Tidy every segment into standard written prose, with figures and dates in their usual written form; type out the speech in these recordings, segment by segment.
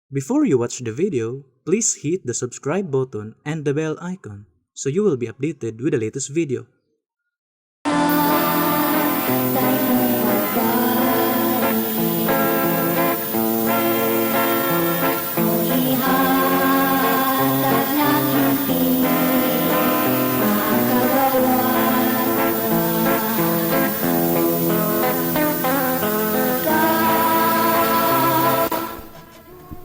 Before you watch the video, please hit the subscribe button and the bell icon so you will be updated with the latest video.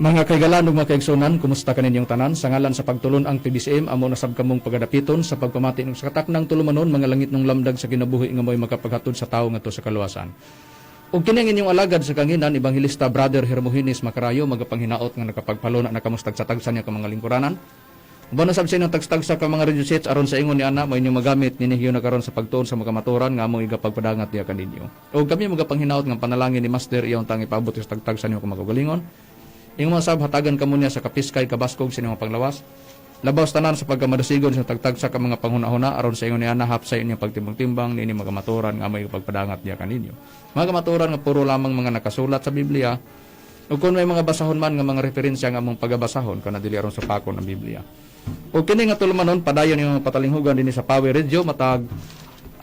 Mga kaigalan ug mga kaigsunan, kumusta kaninyong tanan? Sa ngalan sa pagtulon ang PBCM, amo na sab kamong pagadapiton sa pagpamati ng sa kataknang tulumanon, mga langit ng lamdag sa kinabuhi nga mo'y makapaghatod sa tawo ngadto sa kaluwasan. Ug kini ang inyong alagad sa kanginan, Ebanghelista Brother Hermogenes Macarayo, magapanghinaot nga nakapagpaluna na kamo sa tagsa-tagsa niya ka mga lingkuranan. Uban na sab sa inyong tagsa-tagsa ka mga radio sets aron sa ingon ni ana mo inyong magamit ninyo na karon sa pagtuon sa makamaturan nga among igapagpadangat diha kaninyo. Ug kami magapanghinawot nga panalangin ni Master iyong tang ipaabot sa tagtagsa niyo ka mga. Ingon sab hatagan kamo niya sa kapiskay kabaskog sa inyong panglawas. Labaw sa tanan sa pagkamadasigon sa tagtagsa ka mga panghuna-huna aron sa ingon niya na hapsay inyong pagtimbang-timbang niini mga kamaturan nga may pagpadangat diha kaninyo. Mga kamaturan nga puro lamang mga nakasulat sa Biblia ug kung may mga basahon man nga mga referensya nga among pagabasahon kana dili aron supakon ang Biblia. Ug kini nga tulumanon padayon yung patalinghugan dinhi sa Power Radio matag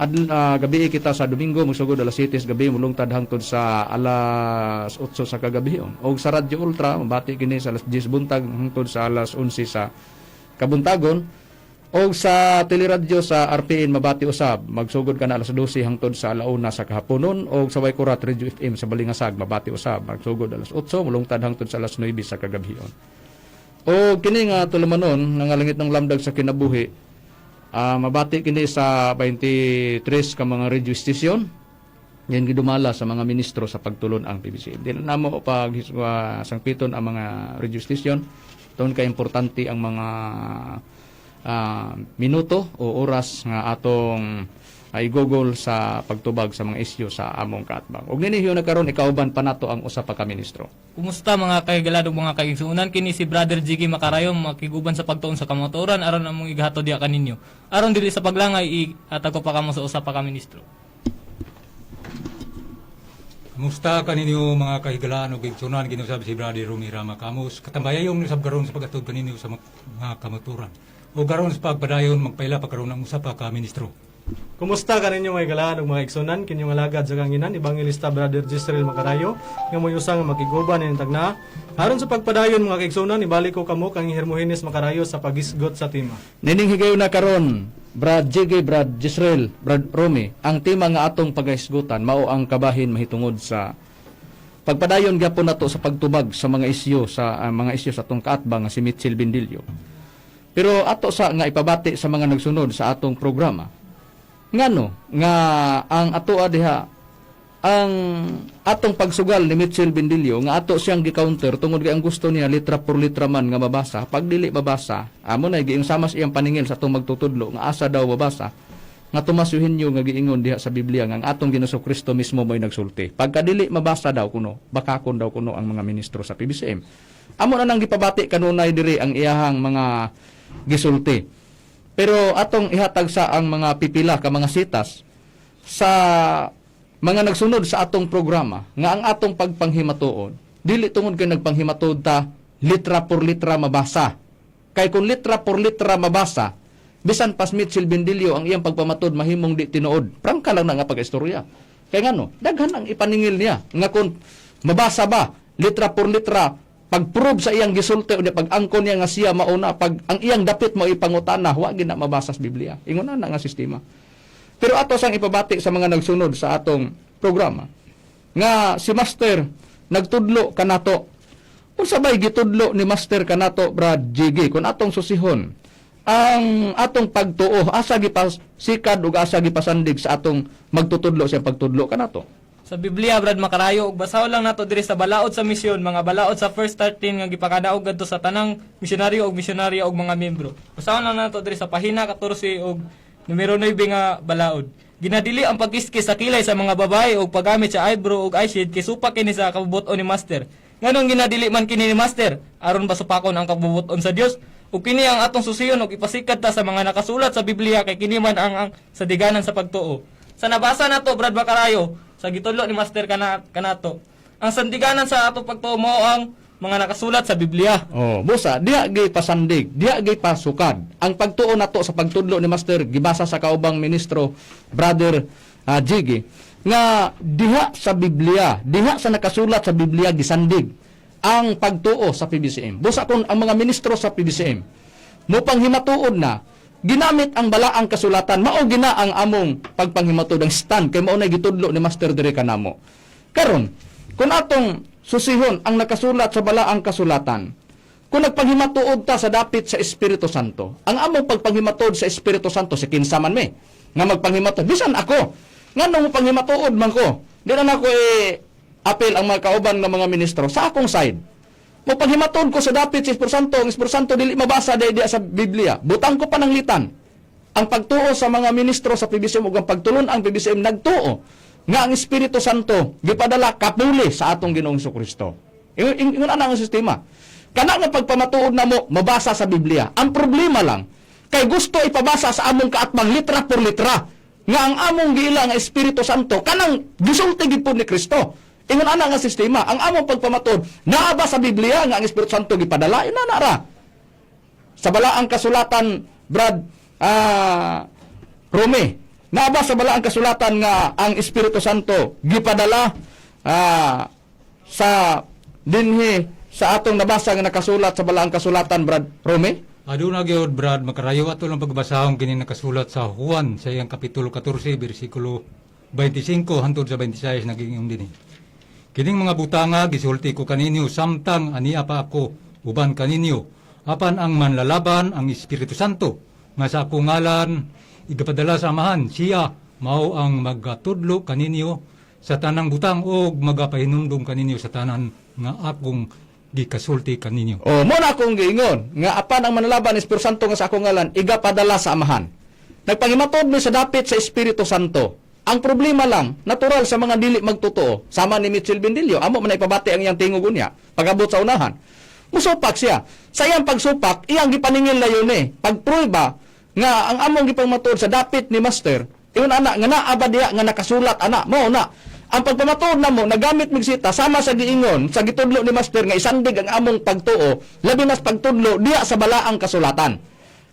gabi kita sa Domingo musugod alas 7 sa gabi mulungtad hangtod sa alas 8 sa kagabion. Og sa Radyo Ultra mabati kini sa alas 10 buntag hangtod sa alas 11 sa kabuntagon. Og sa teleradyo sa RPN mabati usab magsugod ka na alas 12 hangtod sa alauna sa kahaponon. Og sa Waykurat Radio FM sa Balingasag mabati usab magsugod alas 8 mulungtad hangtod sa alas 9 sa kagabion. O kini nga tulumanon nga langit ng lamdag sa kinabuhi, mabati kini sa 23 ka mga radio station yan gidumala sa mga ministro sa pagtulon ang PBC. Di na namo pag sangpiton ang mga radio station tungod kay importante ang mga minuto o oras nga atong ay google sa pagtubag sa mga isyu sa among kaatbang. Ug ninyo na karon ikauban pa nato ang usa pa ka ministro. Kumusta mga kaigalado mga kaigsuunan, kini si Brother Jiggy Makarayo makiguban sa pagtuon sa kamatuoran aron among igahatod diha kaninyo. Aron dili sa paglangay ihatag ko pa kamo sa usa pa ka ministro. Kumusta kaninyo mga kahigalaan ug igsunan, ginusab si Brother Rumi Rama Camus. Katambayayong usab karon sa pagatod kaninyo sa mga kamaturan. O karon sa pagpadayon magpaila pa karon ang usa pa ka ministro. Kumusta kaninyo mga igalaan ug mga igsunan, kinyong alagad sa kanginan, Evangelista Brother Jisrael Macarayo, nga moyusa nga makiguban ning tagna. Aron sa pagpadayon mga kaigsunan, ibalik ko kamo kang Hermogenes Macarayo sa pagisgot sa tema. Nining higayon na karon, Brad JG, Brad Jisrael, Brad Romy, ang tema nga atong pagahisgutan mao ang kabahin mahitungod sa pagpadayon gyapon nato sa pagtubag sa mga isyu sa mga isyu sa atong kaatbang nga si Mitchell Bendillo. Pero ato sa nga ipabati sa mga nagsunod sa atong programa. Ngano nga ang atoa diha ang atong pagsugal ni Mitchell Bendillo nga ato siyang gi-counter tungod kay ang gusto niya litra por litra man nga mabasa. Pag dili mabasa, amo na giing sama sa iyang paningil sa atong magtutudlo nga asa daw mabasa nga Tomas Eugenio nga giingon diha sa Biblia nga ang atong Ginoong Kristo mismo mo'y nagsulti. Pagka dili mabasa daw kuno, bakakon daw kuno ang mga ministro sa PBCM. Amo na nang gipabati kanunay diri ang iyahang mga gisulti. Pero atong ihatag sa ang mga pipila ka mga sitas sa mga nagsunod sa atong programa nga ang atong pagpanghimatuod dili tungod kay nagpanghimatuod ta litra por litra mabasa. Kay kung litra por litra mabasa, bisan pas Mitchell Bendillo ang iyang pagpamatod mahimong di tinuod. Prangka lang na nga pag-istorya. Kay ngano, daghan ang ipaningil niya nga kung mabasa ba litra por litra pag-prove sa iyang gisulti o pag-angkon niya nga siya mauna pag ang iyang dapit mo ipangutana wa gina mabasa sa Biblia. Ingon na nga sistema. Pero ato sang ipabati sa mga nagsunod sa atong programa nga si Master nagtudlo kanato. Unsa bay gitudlo ni Master kanato, Brad GG, kung atong susihon ang atong pagtuo, asa gipasikad ug asa gipasandig sa atong magtutudlo sa pagtudlo kanato? Sa Biblia, Brad Makarayo, ug basahon lang nato diri sa balaod sa misyon, mga balaod sa first 13 nga gipakadaog gadto sa tanang misyonaryo ug misyonarya ug mga membro. Basahon lang nato diri sa pahina 14 ug numero 9 nga balaod. Ginadili ang pagkiskis sa kilay sa mga babae ug paggamit sa eyebrow ug eyeshade kay supak kini sa kabubuton ni Master. Nganong ginadili man kini ni Master? Aron ba supakon ang kabubuton sa Dios? Ug kini ang atong susiyon ug ipasikat ta sa mga nakasulat sa Biblia kay kini man ang sadiganan sa pagtuo. Sa nabasa nato, Brad Makarayo, sa gitudlo ni Master kanato, ang sandiganan sa atong pagtuo mao ang mga nakasulat sa Biblia. Oh, busa diha gyud pasandig, diha gyud pasukad. Ang pagtuo nato sa pagtudlo ni Master gibasa sa kaubang ministro Brother Jiggy nga diha sa Biblia, diha sa nakasulat sa Biblia gisandig ang pagtuo sa PBCM. Busa kung ang mga ministro sa PBCM mopanghimatod na ginamit ang balaang kasulatan, mao gina ang among pagpanghimatod, ang stand kay mao na gitudlo ni Master diri kanamo. Karon, kung atong susihon ang nakasulat sa balaang kasulatan, kung nagpanghimatuod ta sa dapit sa Espiritu Santo, ang among pagpanghimatod sa Espiritu Santo, si kinsa man me nga magpanghimatod, bisan ako, nganong panghimatuod man ko, di na nako eh, apel ang mga kauban ng mga ministro sa akong side. Mo paghimatod ko sa dapit sa Espiritu Santo, ang Espiritu Santo dili mabasa dahil diya sa Biblia. Butang ko pananglitan. Ang pagtuo sa mga ministro sa PBCM ug ang pagtulon ang PBCM nagtuo nga ang Espiritu Santo gipadala kapuli sa atong Ginoong Kristo. Ingon ana ang sistema. Kana nga pagpamatuod namo mabasa sa Biblia. Ang problema lang kay gusto ipabasa sa among kaatbang litra por litra nga ang among giila nga Espiritu Santo kanang gisulti gid po ni Kristo. Ingon ana nga sistema, ang among pagpamatuod naa ba sa Biblia nga ang Espiritu Santo gipadala? Inana ra. Sa balaang kasulatan, Brad Rome, naa ba sa balaang kasulatan nga ang Espiritu Santo gipadala sa dinhi sa atong nabasa nga nakasulat sa balaang kasulatan, Brad Rome? Aduna gyud, Brad Makarayo, ato lang pagbasahon kini nakasulat sa Juan sa iyang kapitulo 14 bersikulo 25 hangtod sa 26, naging dinhi. "Kining mga butanga gisulti ko kaninyo samtang ania pa ako uban kaninyo. Apan ang manlalaban, ang Espiritu Santo, nga sa akong ngalan igapadala sa Amahan, siya mao ang magatudlo kaninyo sa tanang butang og magapahinumdum kaninyo sa tanan nga akong gikasulti kaninyo." O, mo na akong giingon nga apan ang manalaban, Espiritu Santo nga sa akong ngalan igapadala sa Amahan. Nagpangimatod mi sa dapit sa Espiritu Santo. Ang problema lang, natural sa mga dili magtotoo, sama ni Mitchell Bendillo, amo man na ipabati ang iyang tingog unya, pag-abot sa unahan. Musupak siya. Sa iyang pagsupak, iyang gipaningil na yun eh. Pagprueba nga ang among gipangmatuod sa dapit ni Master, ingon ana nga naa ba diha nga nakasulat ana, mao na. Ang pagpamatuod namo nagamit migsita sama sa giingon sa gitudlo ni Master nga isandig ang among pagtuo, labi nas pagtudlo diha sa balaang kasulatan.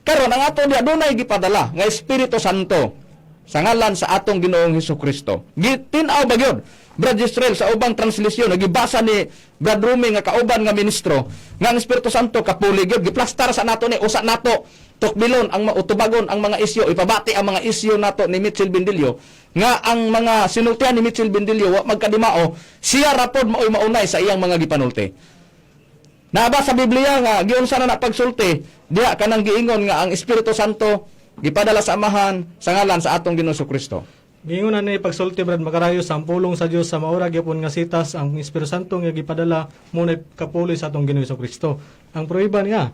Karon ang ato diha dunay gipadala nga Espiritu Santo sa ngalan sa atong Ginoong Hesus Kristo. Gitin-aw ba gyud, Brad Israel, sa ubang translasyon gibasa ni Brad Rumi nga kauban nga ministro nga ang Espiritu Santo kapuli gyud giplastar sa nato ni usa nato tukbilon ang mautubagon ang mga isyu, ipabati ang mga isyu nato ni Mitchell Bendillo nga ang mga sinultian ni Mitchell Bendillo wa magkadimao, siya rapod maoy maunay sa iyang mga gipanulti. Naa ba sa Biblia nga giunsa na na pagsulti diha kanang giingon nga ang Espiritu Santo gipadala sa Amahan sa ngalan sa atong Ginoong Kristo? Giingon na ni pagsulti, Brad Makarayo, sa ang pulong sa Dios sa maura gyapon nga sitas ang Espiritu Santo nga gipadala mo na kapuli sa atong Ginoong Kristo. Ang prueba niya,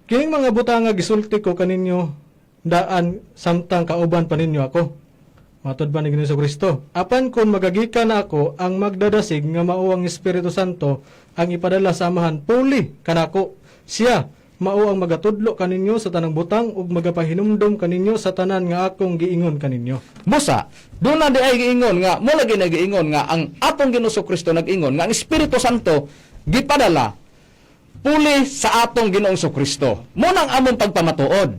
"Kining mga butang nga gisulti ko kaninyo daan samtang kauban pa ninyo ako." Matod ba ni Ginoong Kristo? "Apan kung magagikan na ako, ang magdadasig nga mao ang Espiritu Santo ang ipadala sa Amahan puli kanako. Siya mao ang magatudlo kaninyo sa tanang butang ug magapahinumdom kaninyo sa tanan nga akong giingon kaninyo." Busa, doon na di ay giingon nga, mo lagi na giingon nga ang atong Ginoong Kristo nag-ingon nga ang Espiritu Santo gipadala puli sa atong Ginoong Kristo. Mo nang among pagpamatuod.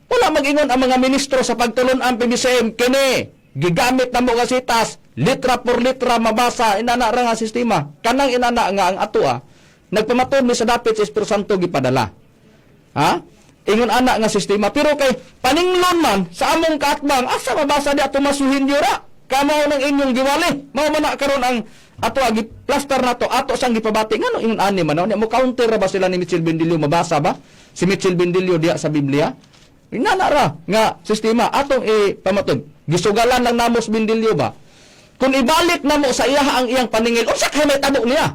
Wala mag-ingon ang mga ministro sa pagtulon ang PBCM kini gigamit na mo nga sitas litra por litra mabasa inana ra nga sistema kanang inana nga ang atoa nagpamatuod mi sa dapit sa Espiritu Santo gipadala. Ha? Ingon ana nga sistema pero kay paninglon man sa among kaatbang, asa mabasa di ato masuhin ra kamo ng inyong giwali mao man na karon ang ato giplastar nato ato sang gipabati ngano ingon ani man mo counter ra ba sila ni Mitchell Bendillo? Mabasa ba si Mitchell Bendillo diha sa Biblia? Inana ra nga sistema atong ipamatod. Gisugalan lang namo si Bendillo ba? Kung ibalik namo sa iya ang iyang paningil, unsa kay may tabo niya?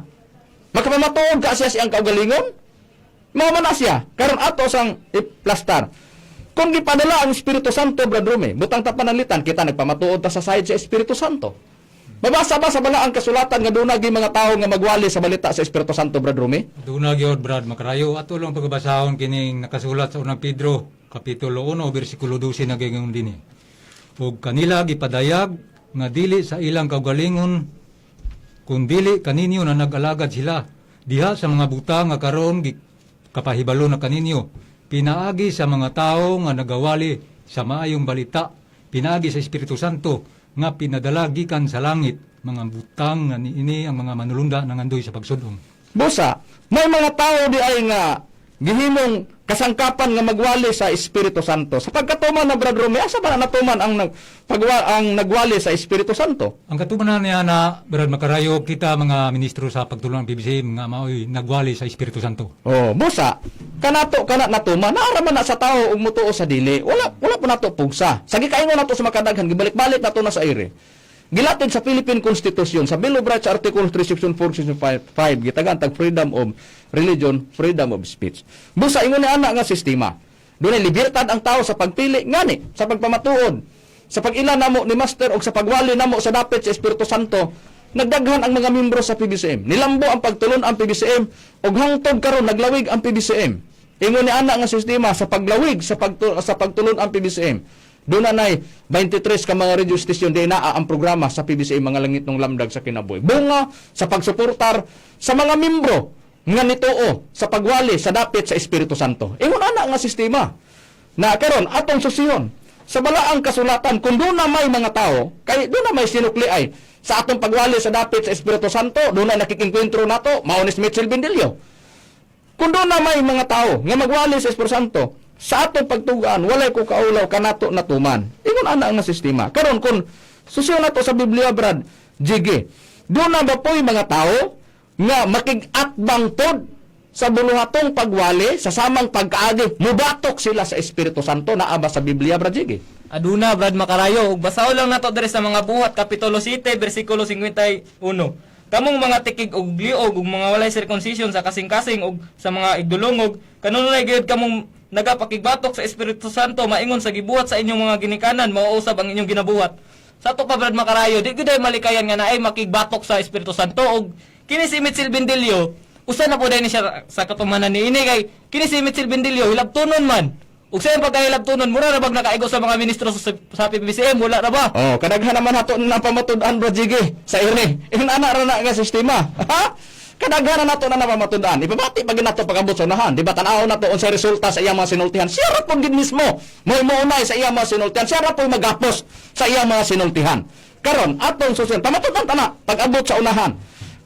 Makapamatuod ka siya sa iyang kaugalingon? Mao man na siya. Karon ato sang iplastar. Kung gipadala ang Espiritu Santo, Brad Rome, butang ta pananglitan, kita nagpamatuod ta sa side sa Espiritu Santo. Mabasa ba sa balaang kasulatan nga duna gyud mga tawo nga magwali sa balita sa Espiritu Santo, Brad Rome? Duna gyud, Brad Makarayo, ato lang pagbasahon kining nakasulat sa Unang Pedro kapitulo 1 bersikulo 12, nagingon dinhi. "Ug kanila gipadayag nga dili sa ilang kaugalingon kun dili kaninyo na nag-alagad sila. Diha sa mga butang nga karon kapahibalo na kaninyo, pinaagi sa mga tawo nga nagawali sa maayong balita, pinaagi sa Espiritu Santo nga pinadala gikan sa langit, mga butang nga niini ang mga manulunda nangandoy sa pagsudong. Busa, may mga tao di ay nga gihimong kasangkapan nga magwali sa Espiritu Santo. Sa pagkatuman na, Brad Rome, asa ba na natuman ang ang nagwali sa Espiritu Santo? Ang katumanan niya na, Brad Makarayo, kita mga ministro sa pagtulong ng PBCM nga maoy nagwali sa Espiritu Santo. Oh, busa, kanato kana natuman, naara man na sa tao ug mutuo sa dili. Wala wala po nato pugsa. Sa gikaingon nato sa makadaghan, gibalik-balik nato na sa ire. Gilatid sa Philippine Constitution sa Bill of Rights Article 3 Section 4 Section 5, 5 gitagan tag freedom of religion, freedom of speech. Busa ingon ni ana nga sistema. Dunay libertad ang tao sa pagpili ngani, sa pagpamatuod, sa pag-ila namo ni Master og sa pagwali namo sa dapit sa Espiritu Santo. Nagdaghan ang mga membro sa PBCM. Nilambo ang pagtulon ang PBCM ug hangtod karon naglawig ang PBCM. Ingon ni ana nga sistema sa paglawig sa pagtulon ang PBCM. Doon na nay 23 ka mga radio station di naa ang programa sa PBCM Mga Langit ng Lamdag sa Kinabuhi. Bunga sa pagsuportar sa mga membro nga nituo sa pagwali sa dapit sa Espiritu Santo. Ingon ana nga sistema. Na karon atong susiyon sa balaang kasulatan, kung doon na may mga tao, kay doon na may sinukli ay sa atong pagwali sa dapit sa Espiritu Santo, doon na nakikingkwentro nato, mao ni Mitchell Bendillo. Kung doon na may mga tao nga magwali sa Espiritu Santo, sa atong pagtugaan, walay ko kaulaw kanato natuman. Ingon ana ang sistema. Karon kung susiyon nato sa Biblia, Brad, Jige, doon na ba po'y mga tao nga makig-atbang pod sa buluhatong pagwali, sa samang pagkaagi, mubatok sila sa Espiritu Santo, naa ba sa Biblia, Brad Jige? Aduna, Brad Makarayo, ug basahon lang nato diri sa mga Buhat kapitulo 7 bersikulo 51. Kamong mga tikig og liog ug mga walay circumcision sa kasing-kasing ug sa mga igdulongog, kanunay gyud kamong nagapakigbatok sa Espiritu Santo maingon sa gibuhat sa inyong mga ginikanan, mao usab ang inyong ginabuhat. Sa ato pa, Brad Makarayo, di gyud ay malikayan nga naay makigbatok sa Espiritu Santo og kini si Mitchell Bendillo, usa na po ni siya sa katumanan niini kay kini si Mitchell Bendillo hilabtunon man. Ug sa iyang pagkahilabtunon, mura ra bag nakaigo sa mga ministro sa PBCM, wala ra ba? Oh, kadaghan naman hato na pamatud-an, Brad Jige, sa ire. Ingon ana ra na nga sistema. Ha? Kadaghan na nato na napamatud-an. Ipabati pag nato pag-abot sa unahan. Di ba tan-awon nato unsay resulta sa iyang mga sinultihan. Siya ra pud gid mismo. Mo'y mounay sa iyang mga sinultihan. Siya ra pud magapos sa iyang mga sinultihan. Karon atong susunod, pamatud-an tana pag-abot sa unahan.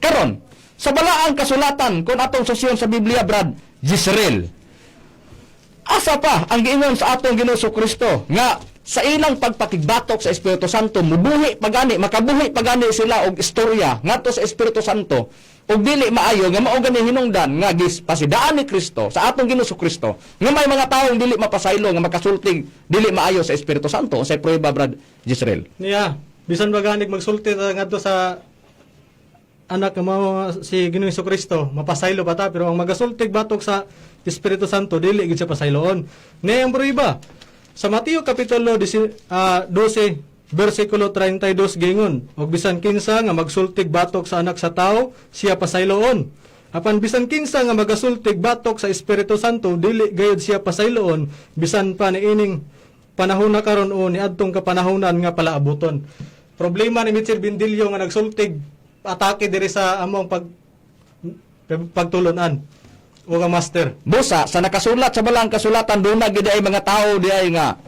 Karon sa balaang kasulatan, kung atong susiyon sa Biblia, Brad Jisreel, asa pa ang giingon sa atong Ginoo Kristo nga sa ilang pagpakigbatok sa Espiritu Santo mubuhi pagani, makabuhi pagani sila og istorya ngadto sa Espiritu Santo ug dili maayo nga mao gani hinungdan nga gipasidaan ni Kristo sa atong Ginoo Kristo nga may mga taong dili mapasaylo nga makasulting dili maayo sa Espiritu Santo? Unsay prueba, Brad Jisrael? Niya, bisan ba ganig magsulti ta ngadto sa anak nga mao si Ginoong Kristo, mapasaylo pa ta, pero ang magasultig batok sa Espiritu Santo dili gid siya pasayloon. Niya ang prueba. Sa Mateo kapitulo 12 bersikulo 32 gingon, og bisan kinsa nga magsultig batok sa anak sa tao, siya pasayloon. Apan bisan kinsa nga magasultig batok sa Espiritu Santo, dili gayud siya pasayloon bisan pa niining panahon na karon o niadtong kapanahonan nga palaabuton. Problema ni Mitchell Bindilyo nga nagsultig atake diri sa among pagtulunan o ka master. Busa sa nakasulat sa balang kasulatan, doon na gid ay mga tao di ay nga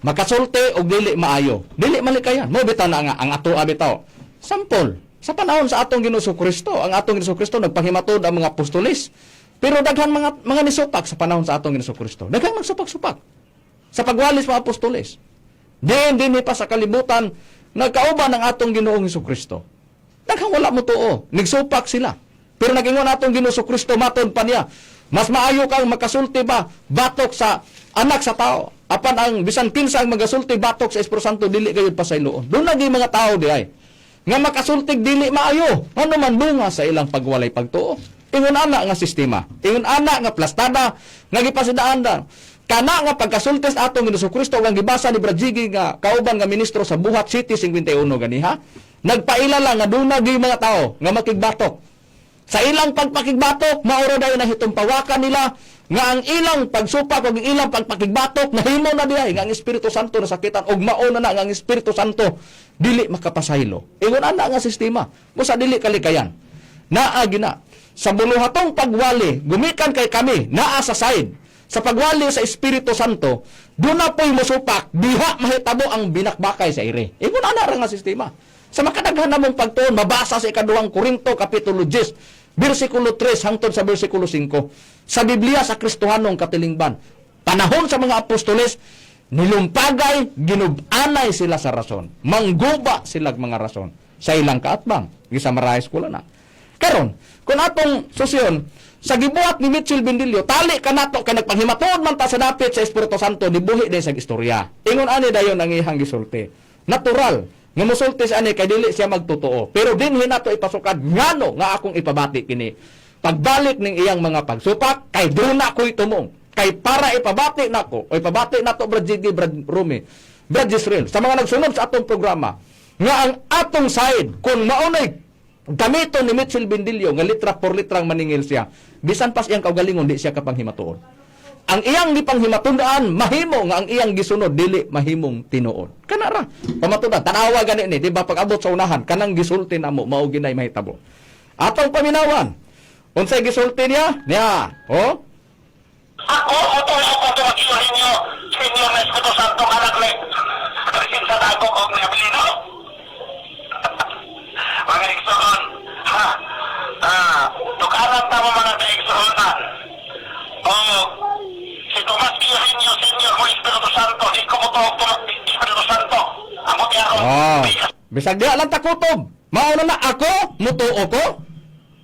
makasulti og dili maayo. Dili malikayan. Mo bitaw na nga ang ato bitaw. Sample, sa panahon sa atong Ginoo Kristo, ang atong Ginoo Kristo nagpahimatod ang mga apostoles. Pero daghan mga nisupak sa panahon sa atong Ginoo Kristo. Daghan magsupak-supak sa pagwalis mga apostoles. Diin dinhi pa sa kalibutan nagkauban ang atong Ginoong Kristo. Daghang wala mo tuo. Nagsupak sila. Pero nagingon atong Ginoo sa Kristo, matod pa niya, mas maayo kang makasulti ba batok sa anak sa tao. Apan ang bisan kinsa ang magasulti batok sa Espiritu Santo dili gayud pasayloon. Doon lagi mga tao di ay nga makasultig dili maayo. Ano man bunga sa ilang pagwalay pagtuo. Ingon ana nga sistema. Ingon ana nga plastada nga gipasidaan da. Kana nga pagkasulti sa atong Ginoo Kristo ang gibasa ni Brad Jiggy nga kauban nga ministro sa Buhat City 51 ganiha. Nagpaila lang nga doon gyud mga tao nga makigbatok. Sa ilang pagpakigbatok, mauro dayon na hitumpawakan nila nga ang ilang pagsupak ug ang ilang pagpakigbatok nahimo na diay nga ang Espiritu Santo nasakitan ug mao na na nga ang Espiritu Santo dili makapasaylo. Ingon ana nga sistema, busa dili kalikayan. Naa gina. Sa buluhatong pagwali, gumikan kay kami naa sa side. Sa pagwali sa Espiritu Santo, duna po'y musupak, diha mahitabo ang binakbakay sa ire. Ingon ana ra nga sistema. Sa makadaghan namong pagtuon, mabasa sa ikaduhang Korinto kapitulo 10, bersikulo 3 hangtod sa bersikulo 5. Sa Biblia sa Kristohanong katilingban, panahon sa mga apostoles, nilumpagay, ginubanay sila sa rason. Mangguba sila mga rason sa ilang kaatbang. Gisamarize ko lang na. Karon, kung atong susyon, sa gibuhat ni Mitchell Bendillo, tali ka nato kay nagpanghimatuod man ta sa dapit sa Espiritu Santo, nibuhi din sa istorya. Ingon ani dayon ang iyang gisulti. Natural nga mosulti sa ani kay dili siya magtotoo. Pero dinhi nato ipasukad ngano nga akong ipabati kini. Pagbalik ning iyang mga pagsupak kay duna ko'y tumong. Kay para ipabati nako o ipabati nato, Brad Jiggy, Brad Rumi, Brad Israel, sa mga nagsunod sa atong programa nga ang atong side kung maunay gamiton ni Mitchell Bendillo nga litra por litrang maningil siya, bisan pas iyang kaugalingon di siya kapanghimatuon. Ang iyang gipanghimatundaan mahimo nga ang iyang gisunod dili mahimong tinuod. Kana ra pamatudan. Tanawa gani ni, di ba, pag-abot sa unahan, kanang gisulti namo mao ginay mahitabo. Atong paminawan unsay gisulti niya niya, oh. Ako, oto, ako, tumakiwahin niyo, Senior na Espiritu Santo, anak ni Presin sa Dagok o ni Abilino. Mga igsoon, ha, tukaran ta mo mga kaigsuonan. O, si Tomas Eugenio Senior mo Espiritu Santo, di ko mo to Espiritu Santo. Amo ti ako. Oh. Bisag diha lang takutob. Mauna na ako, mutuo ko.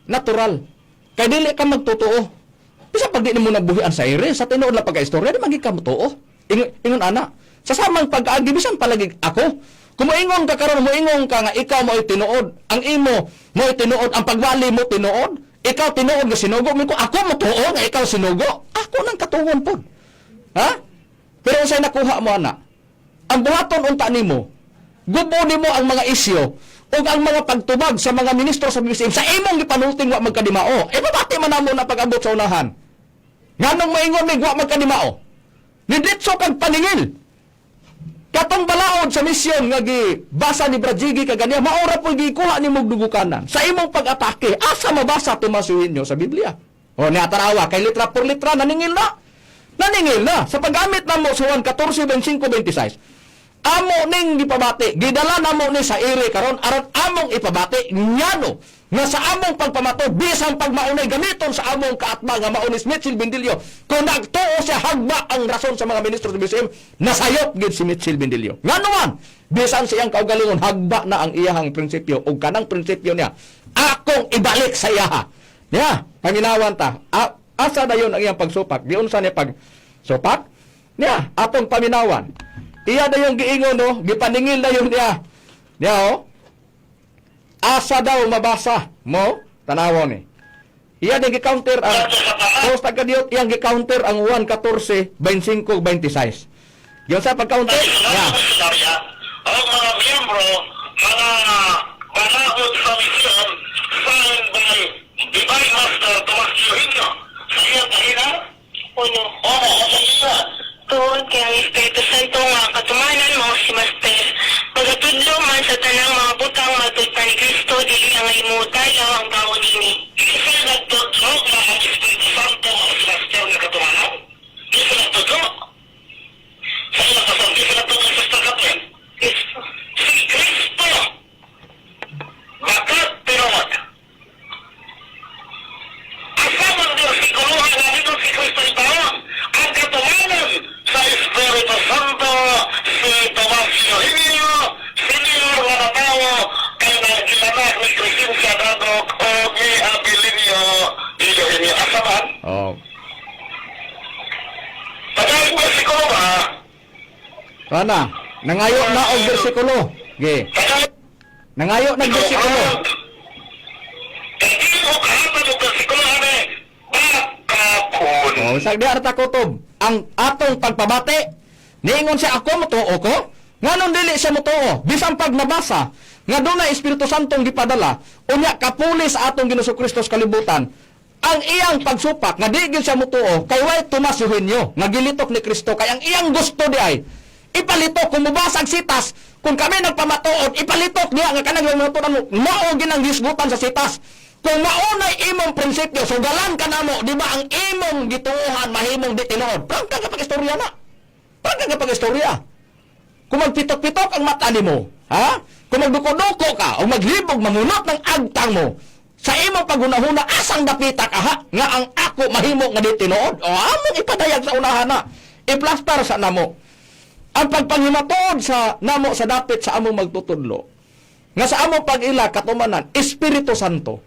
Natural. Kay dili ka magtotoo. Bisan pag di nimo nabuhian sa ire, sa tinuod lang pagka-istorya, di magig ka motoo. Ingon, ingon ana. Sa samang pag-aagi, bisan palagi ako. Kung moingon ka karon, moingon ka nga ikaw mo'y tinuod, ang imo mo'y tinuod, ang pagwali mo tinuod, ikaw tinuod nga sinugo, mo ko ako motoo nga ikaw sinugo. Ako nang katuwon pod. Ha? Pero unsay nakuha mo ana? Ang buhaton unta nimo, gubo nimo ang mga isyo ug ang mga pagtubag sa mga ministro sa BBCM sa imong gipanulting wa magkadimao. E babati man namo na pag-abot sa unahan. Nganong maingon mig wa magkadimao? Niditso kag paningil. Katong balaod sa misyon nga gibasa ni Brad Jiggy kaganiya, maora po gikuha ni mong dugukanan. Sa imong pag-atake, asa mabasa Tomas Eugenio sa Biblia? O niya tarawa, kay litra por litra, naningil na. Naningil na. Sa paggamit na mo sa Juan 14, 25, 26, amo ning gipabati, gidala namo ni sa ire karon aron among ipabati ngano nga sa among pagpamato bisan pagmaunay gamiton sa among kaatma nga mauni si Mitchell Bendillo, kung nagtuo siya hagba ang rason sa mga ministro sa BCM, nasayop gid si Mitchell Bendillo. Ngano man bisan sa iyang kaugalingon hagba na ang iyahang prinsipyo ug kanang prinsipyo niya akong ibalik sa iyaha. Niya, paminawan ta. Asa dayon ang iyang pagsupak? Giunsa niya pag supak? Niya, atong paminawan. Iya dayong giingon, no, gipaningil dayon niya. Niya, oh. Asa daw mabasa mo? Tanawa ni. Iya din gi-counter ang post agad iyang gi-counter ang 1 14 25 26. Giunsa pag-counter? Niya. Ang mga miyembro, mga balaod sa misyon, signed by Divine Master Tomas Eugenio. Sa iyang pahina? Uno. Oo, sa iya. Tuod kay ang Espiritu Santo nga katumanan mao si Master. Magatudlo man sa tanang mga butang matud pa ni Kristo dili ang imutalaw ang tao dini. Isa nagtudlo nga ang Espiritu Santo ang si Master nga katumanan? Isa nagtudlo? Sa iyang kasang, isa nagtudlo Sister Catherine? Kristo. Si Kristo! Bakit tinuod? Asa man bersikulohan nga nindot si Kristo itaon? Ang katumanan sa Espiritu Santo si Tomas Eugenio, senior nga natawo kay nagilanak ni Crescencia Dagok o ni Abilinio Eugenio. Asa man? Oh. Tagay bersikulo ba? Kana, nangayo na og bersikulo. Ge. Tagay Nangayo nag bersikulo. Hindi mo kahatag og bersikulo ane. Bakapon. Oh, sa di arta kutob. Ang atong pagpabati, niingon siya ako motuo ko. Nganong dili siya motuo? Bisan pag nabasa nga dunay Espiritu Santong gipadala, unya kapuli sa atong Ginoong Kristo sa kalibutan. Ang iyang pagsupak nga di gyud siya motuo kay way Tomas Eugenio nga gilitok ni Kristo kay ang iyang gusto di ay ipalitok kung mubasag sitas, kung kami nagpamatuod ipalitok niya nga kanang mga mo mao ginang hisgutan sa sitas. Kung maunay imong prinsipyo, sugalan ka namo, di ba ang imong gituohan mahimong di tinuod? Prangka ka pag-istorya na. Prangka ka pag-istorya. Kung magpitok-pitok ang mata nimo, ha? Kung magduko-duko ka o maglibog mangunot ng agtang mo, sa imong paghunahuna asang dapita ka ha nga ang ako mahimo nga di tinuod? O among ipadayag sa unahan na. Iplastar sa namo. Ang pagpanghimatuod sa namo sa dapit sa among magtutudlo. Nga sa among pag-ila katumanan, Espiritu Santo.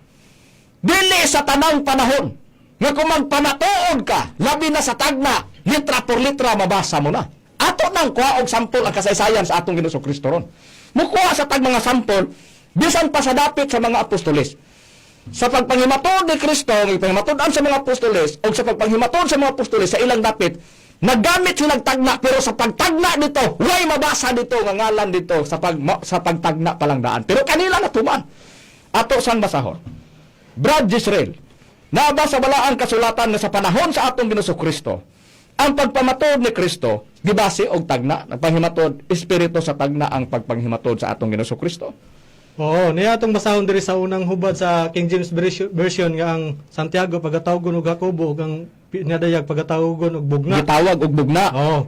Dili sa tanang panahon nga kung magpamatuod ka, labi na sa tagna, litra por litra mabasa mo na. Ato nang kuha og sampol ang kasaysayan sa atong Ginoong Kristo ron. Mukuha sa tag mga sampol, bisan pa sa dapit sa mga apostoles. Sa pagpanghimatod ni Kristo, ang panghimatod-an sa mga apostoles, o sa pagpanghimatod sa mga apostoles sa ilang dapit, naggamit silang tagna, pero sa pagtagna dito, way mabasa dito nga ngalan dito sa pagtagna palang daan. Pero kanila natuman. Ato sang basahon. Brad Jisrael, naba sa balaang kasulatan nga sa panahon sa atong Ginoong Kristo, ang pagpamatod ni Kristo gibase og tagna, nagpanghimatod espiritu sa tagna ang pagpanghimatod sa atong Ginoong Kristo. Oo, niya atong basahon diri sa unang hubad sa King James Version nga ang Santiago pagatawagon og Jacobo ug ang pinadayag pagatawagon og bugna. Gitawag og bugna. Oo.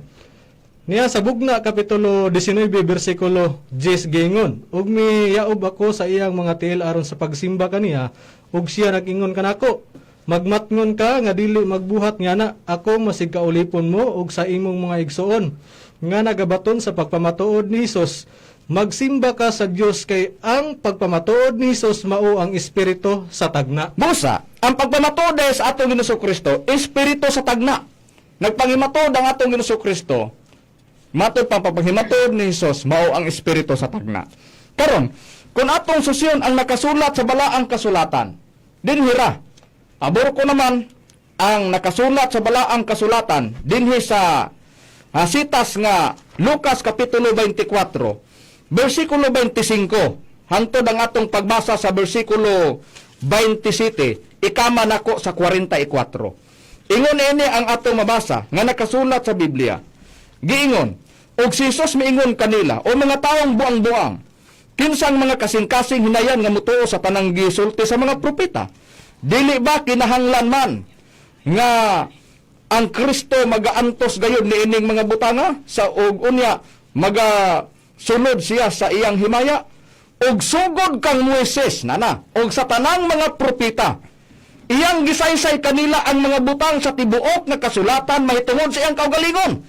Niya sa bugna kapitulo 19 bersikulo 10 giingon, ug miyaob ako sa iyang mga tiil aron sa pagsimba kaniya, ug siya nag-ingon kanako, magmatngon ka nga dili magbuhat nga na ako masig kaulipon mo ug sa imong mga igsoon nga nagabaton sa pagpamatuod ni Hesus. Magsimba ka sa Dios kay ang pagpamatuod ni Hesus mao ang espiritu sa tagna. Busa, ang pagpamatod sa atong Ginoong Kristo, espiritu sa tagna. Nagpangimatod ang atong Ginoong Kristo, matod pang pagpanghimatod ni Hesus, mao ang espiritu sa tagna. Karon, kung atong susyon ang nakasulat sa balaang kasulatan, dinhira. Pabor ko naman ang nakasulat sa balaang kasulatan dinhi sa sitas nga Lucas Kapitulo 24, versikulo 25, hantod ang atong pagbasa sa versikulo 27, ikama nako sa 44. Ingon ini ang atong mabasa nga nakasulat sa Biblia. Giingon, og si Jesus miingon kanila, o mga taong buang-buang, kinsang mga kasing-kasing hinayan nga mutuo sa tanang gisulti sa mga propeta. Dili ba kinahanglan man nga ang Kristo magaantos gayud niining mga butanga sa og unya maga sulod siya sa iyang himaya og sugod kang Moises nana og sa tanang mga propeta iyang gisaysay kanila ang mga butang sa tibuok nga kasulatan mahitungod sa iyang kaugalingon.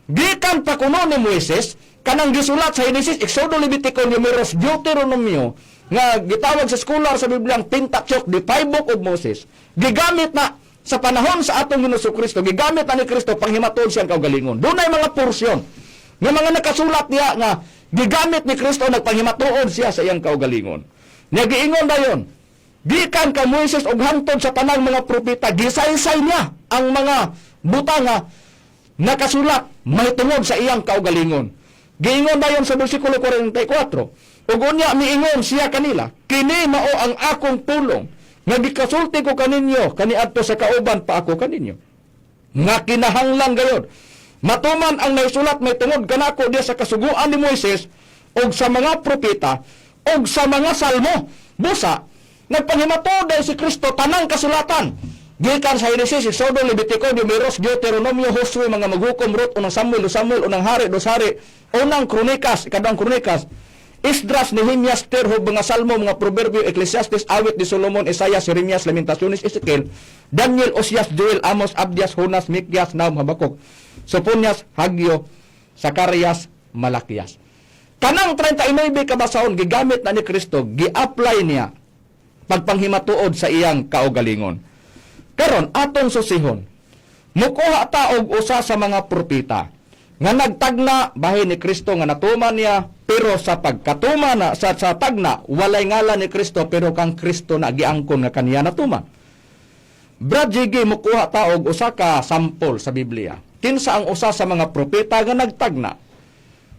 Gikan pa kuno ni Moises kanang gisulat sa Genesis, Exodo, Levitico, Numeros, Deuteronomio nga gitawag sa scholar sa Biblia ang Pentateuch, the five book of Moses. Gigamit na sa panahon sa atong Ginoong Kristo, gigamit na ni Kristo panghimatod siyang kaugalingon. Dunay mga porsyon nga mga nakasulat niya nga gigamit ni Kristo nagpanghimatuod siya sa iyang kaugalingon. Nya giingon dayon, gikan ka Moises og hantod sa tanang mga propeta, gisaysay niya ang mga butang nga nakasulat mahitungod sa iyang kaugalingon. Giingon dayon sa bersikulo 44, ug unya miingon siya kanila, kini mao ang akong pulong nga gikasulti ko kaninyo kaniadto sa kauban pa ako kaninyo nga kinahanglan gayod matuman ang naisulat may tungod kanako diya sa kasuguan ni Moises og sa mga propeta og sa mga salmo. Busa, nagpanghimatod dahil si Kristo tanang kasulatan gikan sa Genesis, Exodo, Levitico, Numeros, Deuteronomio, Josue, mga maghukom, Ruth, unang Samuel, dos Samuel, unang Hari, dos Hari, unang Kronikas, ikaduhang Kronikas, Esdras, Nehemias, Terho, mga Salmo, mga Proverbio, Ecclesiastes, Awit ni Solomon, Isaiah, Jeremias, Lamentaciones, Ezekiel, Daniel, Osias, Joel, Amos, Abdias, Jonas, Mikias, Nahum, Habakuk, Soponias, Hagio, Zacarias, Malakias. Kanang 39 kabasahon gigamit na ni Kristo, gi-apply niya pagpanghimatuod sa iyang kaugalingon. Karon atong susihon, mukuha ta og usa sa mga propeta nga nagtagna bahin ni Kristo nga natuman niya, pero sa pagkatuma na sa tagna walay ngalan ni Kristo, pero kang Kristo na giangkon nga kaniya natuman. Brad Jiggy, mukuha ta og usa ka sampol sa Biblia. Kinsa ang usa sa mga propeta nga nagtagna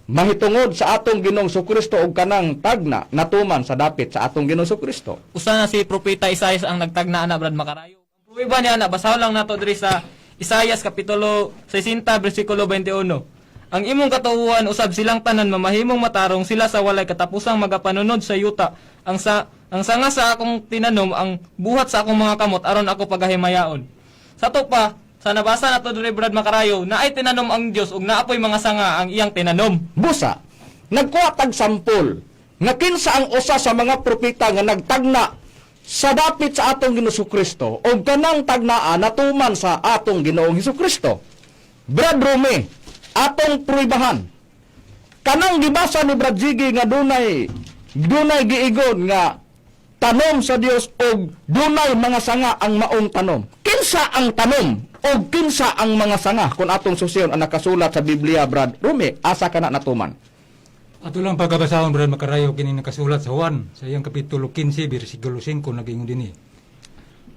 mahitungod sa atong Ginoong Kristo og kanang tagna natuman sa dapit sa atong Ginoong Kristo? Usa na si Propeta Isaias ang nagtagna ana, Brad Makarayo. Ang pruweba niya ana, basahon lang nato diri sa Isaias kapitulo 60 bersikulo 21. Ang imong katawuan usab silang tanan mamahimong matarong sila sa walay katapusang magapanunod sa yuta. Ang sanga sa akong tinanom ang buhat sa akong mga kamot aron ako pagahimayaon. Sa to pa, sa nabasa nato diri, Brad Makarayo, naay tinanom ang Dios ug naapoy mga sanga ang iyang tinanom. Busa, nagkuha tag sampol nga kinsa ang usa sa mga propeta nga nagtagna sa dapit sa atong Ginoong Kristo o kanang tagnaa natuman sa atong Ginoong Kristo. Brad Rome, atong pruibahan. Kanang gibasa ni Brad Jiggy nga dunay dunay giigon nga tanom sa Dios og dunay mga sanga ang maong tanom. Kinsa ang tanom og kinsa ang mga sanga kung atong susiyon ang nakasulat sa Biblia, Brad Rome, asa kana natuman? Ato lang pagkabasahon, Brad Makarayo, kini nakasulat sa Juan sa iyang kapitulo 15 bersikulo 5, nagingon dinhi.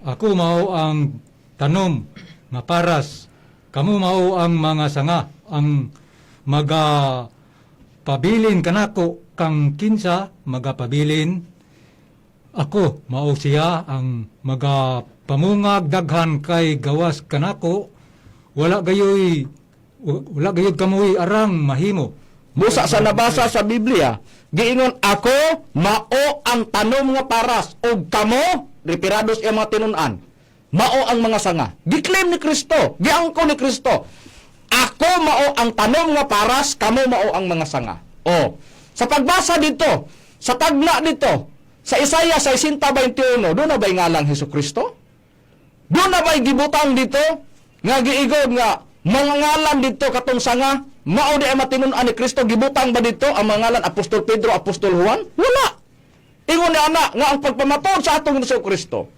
Ako mao ang tanom nga paras, kamo mao ang mga sanga, ang maga pabilin kanako kang kinsa magapabilin ako mao siya ang magapamungag daghan kay gawas kanako wala gayud kamoy arang mahimo. Busa sa nabasa sa Biblia, giingon ako mao ang tanom nga paras ug kamo repirados iya mga tinun-an. Mao ang mga sanga. Giklaim ni Kristo, giangko ni Kristo. Ako mao ang tanom nga paras, kamo mao ang mga sanga. O, sa pagbasa dito, sa tagna dito, sa Isaiah 60:21, doon na ba'y ngalang Hesus Kristo? Doon na ba'y gibutang dito? Nga giigod nga mga ngalan dito katong sanga, mao di ay matinun-an ni Kristo, gibutang ba dito ang mga ngalan Apostol Pedro, Apostol Juan? Wala. Ingon ni ana nga ang pagpamatuod sa atong Ginoong Kristo,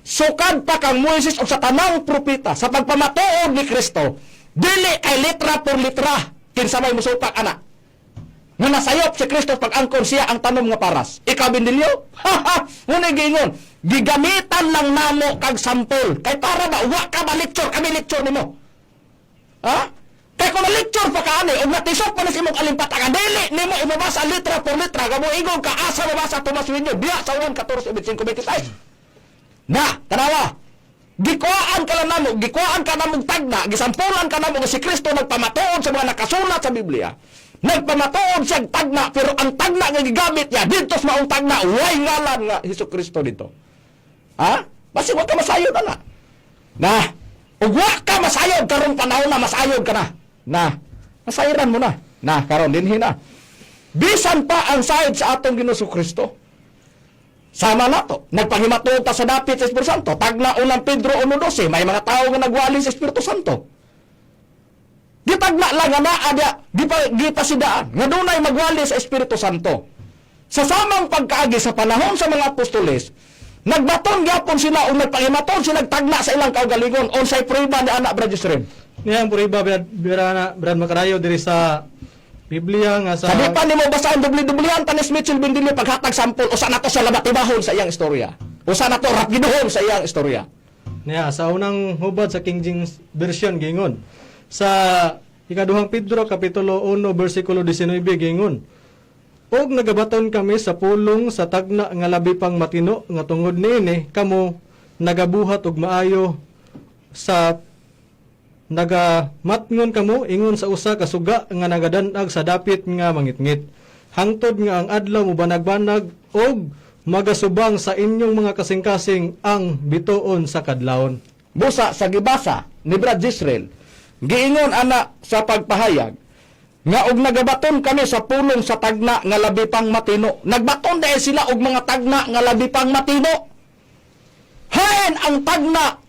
sukad pa kang Moises o sa tanang propeta, sa pagpamatuod ni Kristo, dili kay litra por litra kinsa may musupak ana. Nga nasayop si Kristo pag-angkon siya ang tanom nga paras. Ikaw, Bindilyo? Ngunit giingon, gigamitan lang namo kag sampol. Kay para ba, wa ka ba lecture, kami lecture nimo. Ha? Kay kung na-lecture pa ka ani, ug natisok pa ni sa imong alimpatakan, dili nimo imabasa litra por litra, gamo ingon ka asa mabasa Tomas Winyo, diya sa 1, 14, 25, 26. Na, tanawa. Gikuhaan ka lang namo, gikuhaan ka namo tagna, gisampulan ka namo nga si Kristo nagpamatuod sa mga nakasulat sa Biblia. Nagpamatuod siya tagna, pero ang tagna nga gigamit niya dito sa maong tagna, way ngalan nga Hesus Kristo dito. Ha? Basi wa ka masayod ana. Na, ug wa ka masayod karong panahon na masayod ka na. Na, masayran mo na. Na, karon dinhi na. Bisan pa ang sayod sa atong Ginoong Kristo. Sama na to. Nagpahimatuod ta sa dapit sa Espiritu Santo. Tagna unang Pedro 1:12, may mga tao nga nagwali sa Espiritu Santo. Gitagna lang nga naa diya, gipasidaan nga dunay magwali sa Espiritu Santo. Sa samang pagkaagi sa panahon sa mga apostoles, nagbaton gyapon sila o nagpahimatod sila tagna sa ilang kaugalingon unsay prueba ni ana, Brad Jisrem? Niya ang puriba Brad, Brad, Brad Makarayo diri sa Biblia nga sa Sa di pa nimo basahan dubli-dublihan tanis Mitchell Bindilio paghatag sampol usa na to sa labatibahon sa iyang istorya. Usa na to rapgiduhon sa iyang istorya. Niya sa unang hubad sa King James Version giingon sa ikaduhang Pedro kapitulo 1 bersikulo 19 giingon, "Og nagabaton kami sa pulong sa tagna nga labi pang matino nga tungod niini kamo nagabuhat og maayo sa nagamatngon kamo ingon sa usa ka suga nga nagadanag sa dapit nga mangitngit hangtod nga ang adlaw mobanag-banag og magasubang sa inyong mga kasing-kasing ang bituon sa kadlawon." Busa sa gibasa ni Brad Jisrael, giingon ana sa pagpahayag nga og nagabaton kami sa pulong sa tagna nga labi pang matino. Nagbaton dahil sila og mga tagna nga labi pang matino. Hain ang tagna,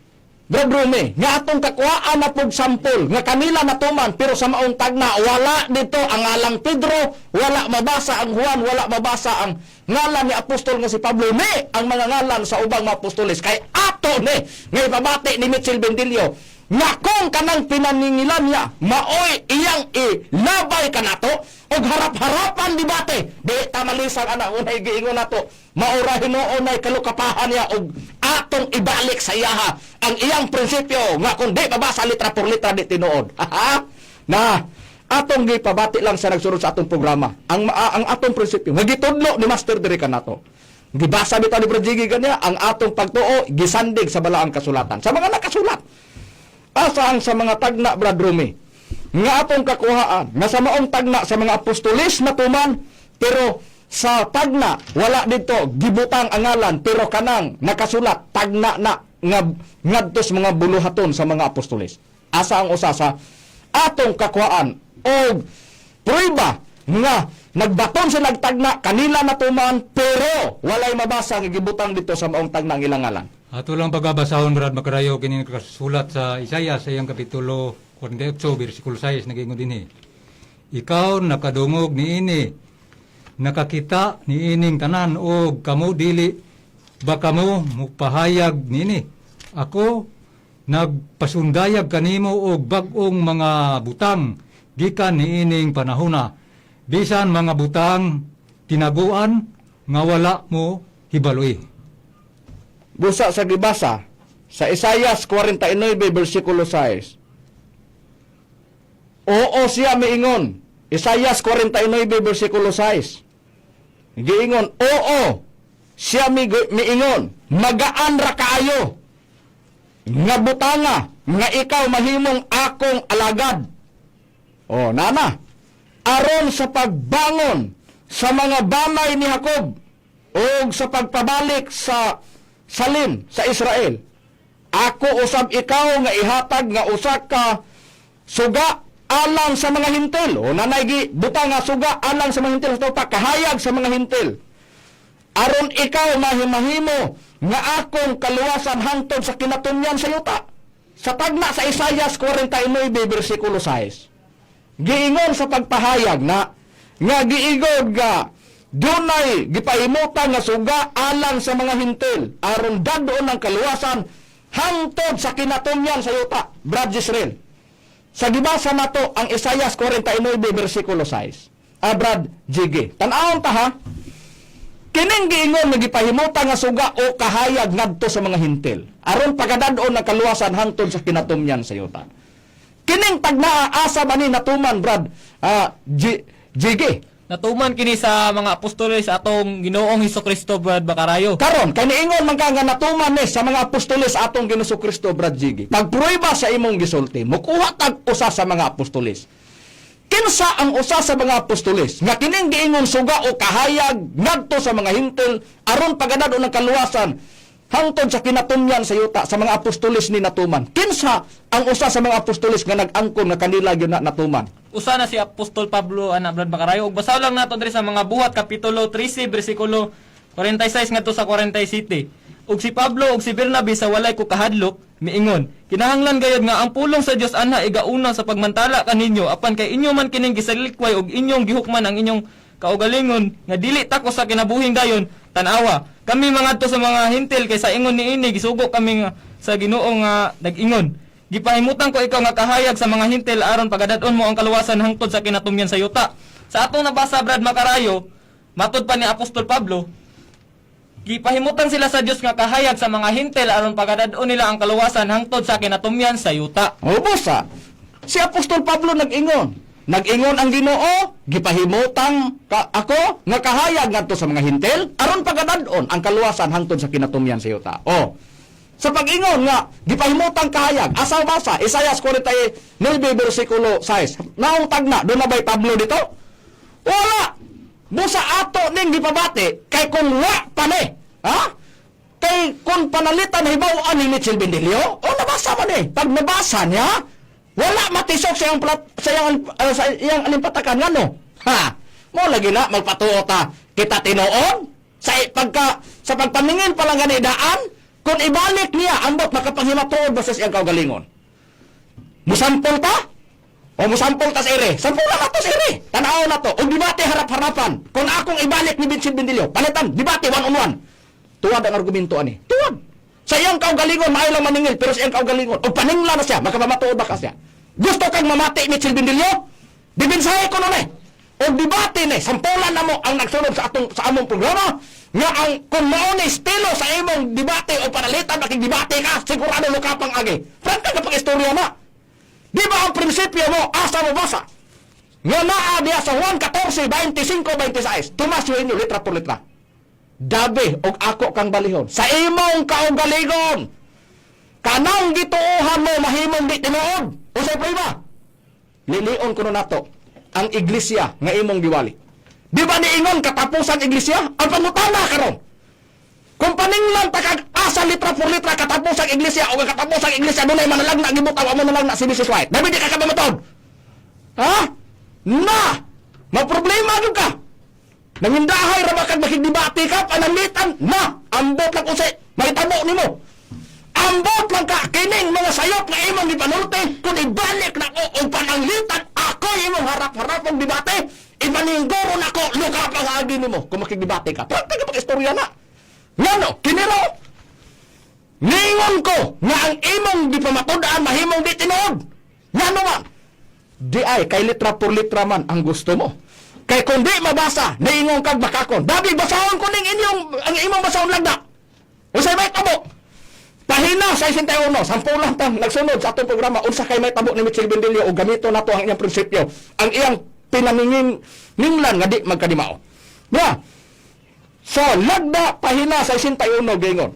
Brad Rome, nga atong kakuhaan na pug sampol, nga kanila natuman, pero sa maong tagna, wala dito ang ngalang Pedro, wala mabasa ang Juan, wala mabasa ang ngalan ni Apostol nga si Pablo, ni ang mga ngalan sa ubang mga apostoles. Kay ato ni, nga ipabati ni Mitchell Bendilio, nga kung kanang pinaningilan niya, maoy iyang ilabay kanato, og harap-harapan debate, di ta malisang ana unay giingon nato, maura hinuon ay kalukapahan niya og atong ibalik sa iyaha ang iyang prinsipyo nga kung di mabasa litra por litra di tinuod. Na atong gipabati lang sa nagsunod sa atong programa ang atong prinsipyo nga gitudlo ni Master diri kanato. Gibasa bitaw ni Brad Jiggy ganya ang atong pagtuo gisandig sa balaang kasulatan sa mga nakasulat. Asa ang sa mga tagna, Brad Rumi? nga atong kakuhaan nga sa maong tagna sa mga apostoles natuman, pero sa tagna wala dito gibutang ang ngalan, pero kanang nakasulat tagna na nga ngadto sa mga buluhaton sa mga apostoles? Asa ang usa sa atong kakuhaan og prueba nga nagbaton sa nagtagna kanila natuman, pero walay mabasa nga gibutang dito sa maong tagna ang ilang ngalan? Ato lang pagabasahon, Brad Makarayo, kini nakasulat sa Isaiah sa iyang kapitulo 48 bersikulo 6, nagingon dinhi. Ikaw nakadungog niini, nakakita niining tanan, og kamo, dili ba kamo mupahayag niini? Ako nagpasundayag kanimo og bag-ong mga butang gikan niining panahona, bisan mga butang tinaguan nga wala mo hibaloi. Busa sa gibasa sa Isaias 49 bersikulo 6. Oo, siya miingon. Isaias 49 bersikulo 6. Giingon, oo, siya miingon, magaan ra kaayo nga butanga nga ikaw mahimong akong alagad. O, nana. Aron sa pagbangon sa mga banay ni Jacob o sa pagpabalik sa salin sa Israel. Ako usab ikaw nga ihatag nga usa ka suga alang sa mga hintil. O, nanay gi butang nga suga alang sa mga hintil sa pa kahayag sa mga hintil. Aron ikaw mahimahimo nga akong kaluwasan hangtod sa kinatumyan sa yuta. Sa tagna sa Isaias 49 bersikulo 6. Giingon sa pagpahayag na nga giigod nga dunay gipahimutan nga suga alang sa mga hintil aron dadon ang kaluwasan hangtod sa kinatumyan sa yuta. Brad Israel. Sa gibasa nato ang Isaias 49 bersikulo 6. Ah, Brad GG. Tan-awon ta ha. Kining giingon nga gipahimutan nga suga o kahayag ngadto sa mga hintil aron pagadad-on ang kaluwasan hangtod sa kinatumyan sa yuta. Kining tagnaa, asa ba ni natuman, Brad GG? Natuman kini sa mga apostoles atong Ginoong Hesukristo, Brad Makarayo. Karon kay niingon man ka nga natuman ni sa mga apostoles atong Ginoong Kristo, Brad GG. Pagprueba sa imong gisulti, mukuha tag usa sa mga apostoles. Kinsa ang usa sa mga apostoles nga kining giingon suga o kahayag ngadto sa mga hintil aron pagadad-on ang kaluwasan hangtod sa kinatumyan sa yuta sa mga apostoles ni natuman? Kinsa ang usa sa mga apostoles nga nag-angkon nga kanila gyud na natuman? Usa na si Apostol Pablo ana, Brad Makarayo. Ug basaw lang nato diri sa mga Buhat kapitulo 13 bersikulo 46 ngadto sa 47. Ug si Pablo ug si Bernabe sa walay ko kahadlok miingon, "Kinahanglan gayud nga ang pulong sa Dios anha igauna sa pagmantala kaninyo, apan kay inyo man kining gisalikway ug inyong gihukman ang inyong kaugalingon nga dili takos sa kinabuhing dayon, tan-awa kami mangadto sa mga hintil, kay sa ingon niini gisugo kami nga sa Ginoo nga nag-ingon, 'Gipahimutan ko ikaw nga kahayag sa mga hintil aron pagadad-on mo ang kaluwasan hangtod sa kinatumyan sa yuta.'" Sa atong nabasa, Brad Makarayo, matud pa ni Apostol Pablo, gipahimutan sila sa Dios nga kahayag sa mga hintil aron pagadad-on nila ang kaluwasan hangtod sa kinatumyan sa yuta. O busa, si Apostol Pablo nag-ingon. Nag-ingon ang Ginoo, gipahimutang ka ako nga kahayag ngadto sa mga hintil aron pagadad-on ang kaluwasan hangtod sa kinatumyan sa yuta. O, sa pag-ingon nga gipahimutang kahayag, asa basa Isaias 49 bersikulo 6. Naong tagna, doon na ba'y Pablo dito? Wala. Busa ato ning gipabati kay kung wa pa ni, ha? Kay kung panalitan hibaw-an ni Mitchell Bendilio, o nabasa man eh. Pag nabasa niya, wala matisok sa iyang, plat, sa iyang alimpatakan ngano. Ha? Mo lagi na magpatuo ta kita tinuod sa pagka sa pagpaningin pa lang gani daan, kung ibalik niya ambot makapanghimatuod ba sa iyang kaugalingon. Musampol ta? O musampol ta sa ere. Sampol na to sa ere. Tanaw na to. O debate harap-harapan. Kung akong ibalik ni Vincent Bendilio, palitan, debate one on one. Tuwad ang argumento ani. Tuwad. Sa iyang kaugalingon, maayo lang maningil, pero sa iyang kaugalingon, o paningla na siya, makamamatuod ba ka siya? Gusto kang mamati, Mitchell Bendilio? Dibinsahe ko nun eh. O debate ni, sampulan na mo ang nagsunod sa atong sa among programa nga ang kung mao ni estilo sa imong debate o panalitan makig-debate ka, sigurado lukapang agi. Franka ka pag istorya na. Di ba ang prinsipyo mo, asa mo basa? Nga naa diya sa Juan 14, 25, 26. Tomas Eugenio, letra por letra. Dabi, og ako kang balihon. Sa imong kaugalingon, kanang gituohan mo, mahimong di tinuod. Usay prueba. Lilion kuno nato ang iglesia nga imong giwali. Di ba niingon katapusan iglesia? Ang pangutana karon. Kung paninglan ta kag asa litra por litra katapusang iglesia o ang katapusang iglesia dunay manalagna gibutaw amo manalagna si Mrs. White. Dabi di ka kabamatod. Ha? Na! Maproblema gyud ka. Nangindahay ra ba kag makigdebate ka pananglitan na ambot lang unsay mahitabo nimo. Ambot lang ka kining mga sayop nga imong gipanulti kun ibalik na ko og pananglitan ako imong harap-harapong debate ipaningguro nako luka pa nga agi nimo kung makigdebate ka. Praktika pag istorya na. Ngano kiniro ningon ko nga ang imong gipamatud-an mahimong di tinuod. Ngano man? Di ay kay litra por litra man ang gusto mo. Kay kung di mabasa, niingon kag bakakon. Dabi basahon ko ning inyong ang imong basahon lagda. Unsay may tabo? Pahina sa 61, sampu lang tang nagsunod sa atong programa unsa kay may tabo ni Mitchell Bendillo o gamito nato ang iyang prinsipyo, ang iyang pinaningin ninglan nga di magkadimao. Ya. So, lagda pahina sa 61 gingon.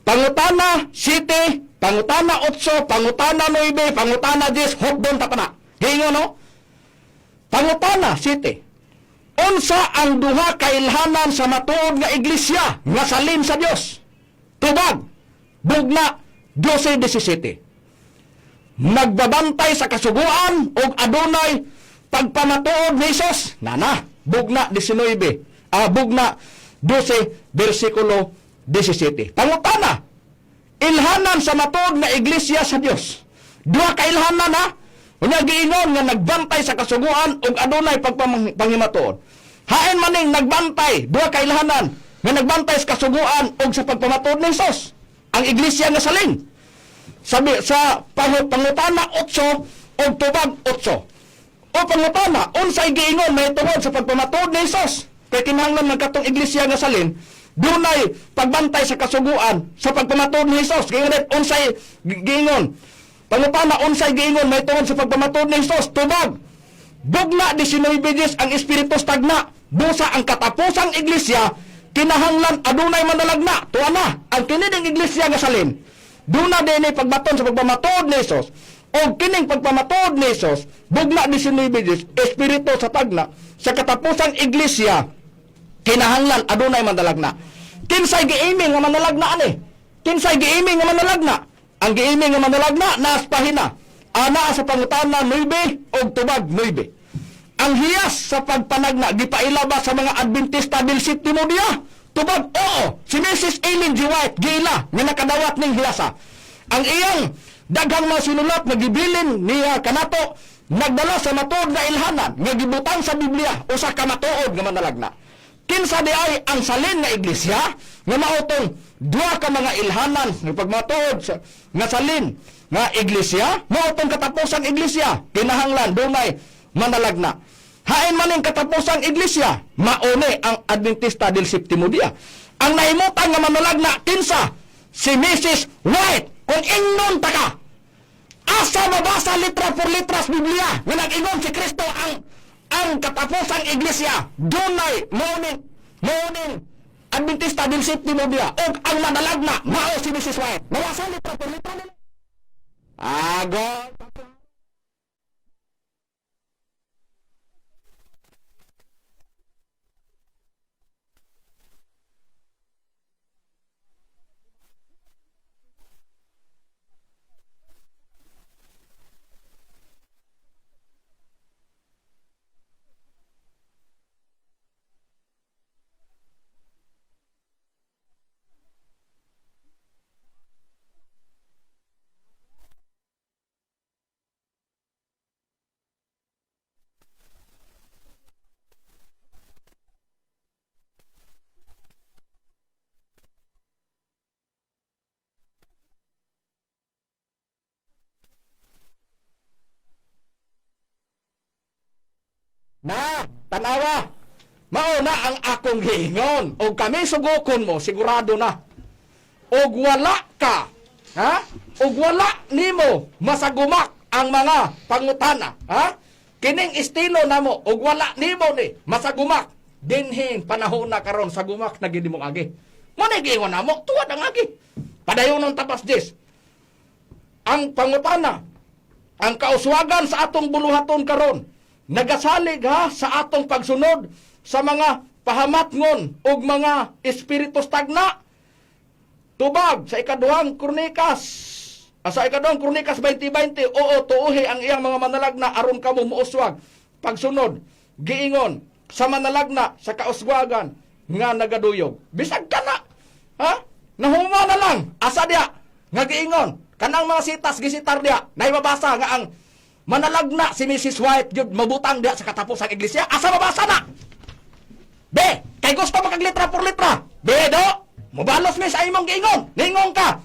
Pangutana 7, pangutana 8, pangutana 9, pangutana 10, hokdon ta pa na. Gingon no? Pangutana 7. Unsa ang duha ka ilhanan sa matuod nga iglesia nga salin sa Dios? Tubag, bugna 12:17. Nagbabantay sa kasuguan og adunay pagpamatuod ni Hesus. Nana, bugna 19. Bugna 12 bersikulo 17. Pangutana, ilhanan sa matuod nga iglesia sa Dios. Duha ka ilhanan ha. Unya giingon nga nagbantay sa kasuguan ug adunay pagpangimatuod. Hain maning nagbantay, duha ka ilhanan nga nagbantay sa kasuguan ug sa pagpamatuod ni Hesus. Ang iglesia nga salin. Sabi sa pangutana 8 ug tubag 8. O pangutana, unsay giingon mahitungod sa pagpamatuod ni Hesus? Kay kinahanglan man katong iglesia nga salin, dunay pagbantay sa kasuguan sa pagpamatuod ni Hesus. Giingon unsay giingon? Pangutana, unsay giingon mahitungod sa pagpamatuod ni Hesus? Tubag, bugna 19 ang espiritu stagna, busa ang katapusang iglesia kinahanglan adunay manalagna. Tuwa na ang kini ning iglesia nga salin. Duna dinhi pagbaton sa pagpamatuod ni Hesus. O kining pagpamatuod ni Hesus, bugna 19 espiritu sa tagna sa katapusang iglesia kinahanglan adunay manalagna. Kinsay giiming nga manalagna ani? Kinsay giiming nga manalagna? Ang giiming nga manalagna naas pahina. Ana sa pangutana 9 og tubag 9. Ang hiyas sa pagpanagna gipaila ba sa mga Adventista del Septimo Dia? Tubag oo, si Mrs. Ellen G. White giila nga nakadawat ning hiyasa. Ang iyang daghang mga sinulat nga gibilin niya kanato nagdala sa matuod nga ilhanan nga gibutang sa Biblia usa ka matuod nga manalagna. Kinsa di ay ang salin nga iglesia nga maotong duha ka mga ilhanan nga pagmatuod sa nga salin nga iglesia maotong katapusang iglesia kinahanglan dunay manalagna. Hain man ning katapusang iglesia mauni ang Adventista del Septimo Dia. Ang nahimutan nga manalagna kinsa? Si Mrs. White. Kung ingnon ta ka, asa mabasa litra por litra sa Biblia nga nag-ingon si Kristo ang katapusang iglesia dunay mauning Adventista del Septimo Dia og ang manalagna mao si Mrs. White. Mabasa litra por litra nila. Agoy. Na, tanawa. Mao na ang akong giingon. Og kami sugokon mo, sigurado na. Og wala ka, ha? Og wala nimo masagumak ang mga pangutana, ha? Kining estilo namo, og wala nimo ni masagumak dinhing panahon na karon sagumak na gid imong agi. Mo ni giingon namo, tuwad ang agi. Padayon ng tapas dis. Ang pangutana, Ang kauswagan sa atong buluhaton karon nagasalig ha sa atong pagsunod sa mga pahamatngon ug mga espiritu stagna. Tubag sa Ikaduhang Kronikas, sa Ikaduhang Kronikas 20:20, oo, tuuhi ang iyang mga manalagna aron kamo muuswag pagsunod giingon sa manalagna sa kauswagan nga nagaduyog. Bisag kana ha, nahuma na lang asa diya nga giingon kanang mga sitas gisitar diya, naibabasa nga ang manalagna si Mrs. White gyud mabutang diya sa katapusang iglesia? Asa mabasa na? Be, kay gusto makag litra por litra. Be, do, mobalos mi sa imong giingon. Ningon ka.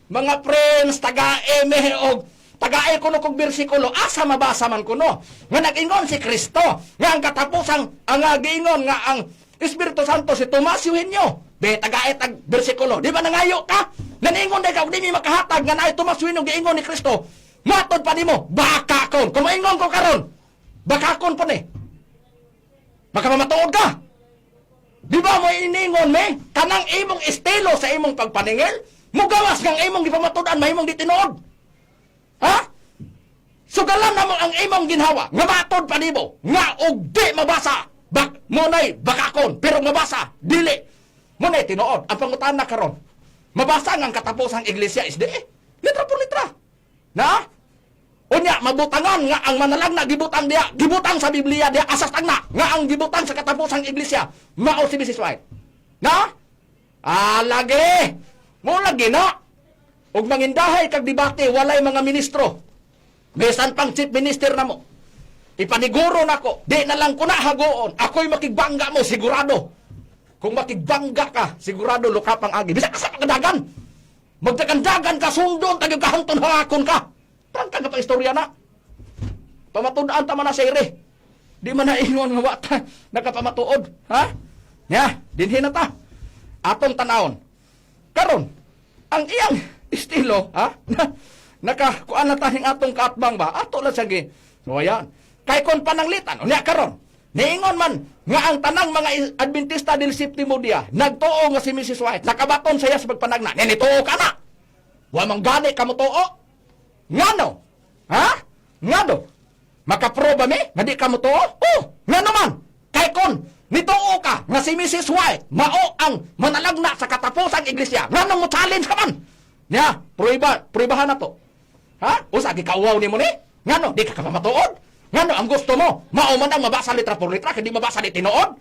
Mga friends, tagae me og tagae kuno kog bersikulo, asa mabasa man kuno nga nag-ingon si Kristo nga ang katapusang ang giingon nga ang Espiritu Santo si Tomas Eugenio. Be, tagae tag bersikulo. Di ba nangayo ka? Naningon day ka og di mi makahatag nga naay Tomas Eugenio giingon ni Kristo. Matod pa nimo, baka kon. Kung maingon ko karon, baka kon po ni. Baka mamatuod ka. Di ba mo iningon me? Kanang imong estilo sa imong pagpaningil, mugawas ngang imong gipamatud-an mahimong di tinuod. Ha? Sugalan na mo ang imong ginhawa, nga matod pa nimo, nga og di mabasa. Bak mo nay bakakon, pero mabasa, dili. Mo nay tinuod. Ang pangutana karon, mabasa nga ang katapusang iglesia is di eh. Litra por litra. Na? Unya, mabutangan nga ang manalag na gibutang diya, gibutang sa Biblia diya, asas tagna, nga ang gibutang sa katapusang iglesia, mao si Mrs. White. Na? Ah, lagi! Mo lagi na! Ug mangindahay kag debate, walay mga ministro. Bisan pang chief minister na mo. Ipaniguro nako, di na lang ko na hagoon. Ako'y makigbangga mo, sigurado. Kung makigbangga ka, sigurado luka pang agi. Bisa ka sa pagdagan. Magdagandagan ka, sundon, tagay kahangton hangakon ka. Prangka ka pa istorya na. Pamatud-an ta man na sa ire. Di man na ingon nga wa ta nakapamatuod. Ha? Ya, dinhi na ta. Atong tanawon. Karon, ang iyang estilo, ha? Naka kuan na ta ning atong kaatbang ba? Ato lang siya gi. So ayan. Kay kon pananglitan, unya karon. Niingon man nga ang tanang mga Adventista del Septimo Dia nagtuo nga si Mrs. White nakabaton saya sa pagpanagna. Nini tuo ka na. Wa man gani ka motuo. Ngano? Ha? Ngano? Makaproba mi nga di ka motuo? Oh, ngano man? Kay kon nituo ka nga si Mrs. White mao ang manalagna sa katapusang iglesia, nganong mo challenge ka man? Nya, prueba, pruebahan na to. Ha? Usa gikauwaw nimo ni? Ngano di ka kapamatuod? Ngano ang gusto mo? Mao man ang mabasa litra por litra, kay di mabasa di tinuod?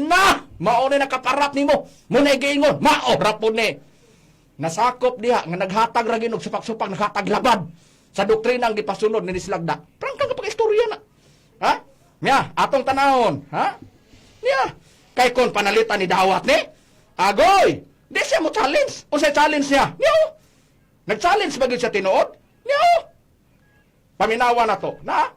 Na, mao ni nakaparap nimo. Mo na giingon, mao ra pud ni. Nasakop diha nga naghatag ra ginog supak-supak, naghatag labad sa doktrina ang gipasunod ni Slagda. Prangka ka pag istorya na. Ha? Nya, atong tanahon, ha? Nya, kay kon panalitan ni dawat ni. Agoy, di siya mo challenge. Unsay challenge niya? Niya oh. Nag-challenge ba gyud siya tinuod? Niya oh. Paminawa na to. Na?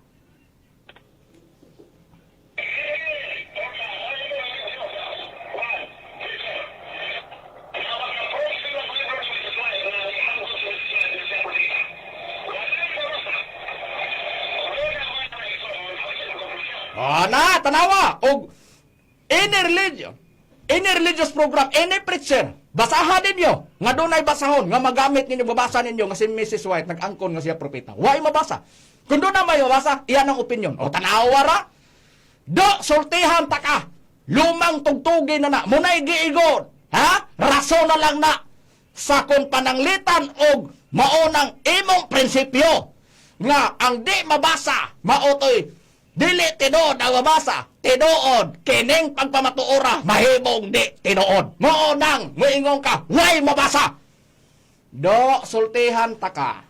Ah, na, tanawa. Og any religion, any religious program, any preacher, basahan ninyo, nga dunay basahon, nga magamit ninyo, mabasa ninyo, nga si Mrs. White, nag-angkon nga siya propeta. Why mabasa? Kung doon na may mabasa, iyan ang opinion. O, tanawa ra. Do, sultihan ta ka. Lumang tugtugin na na. Muna'y giigon. Ha? Rason na lang na. Sa kung pananglitan og maunang imong prinsipyo nga ang di mabasa maotoy dili tinuod ang mabasa, tinuod kining pagpamatuora mahimong di tinuod, mao nang moingon ka way mabasa. Do, sultihan ta ka,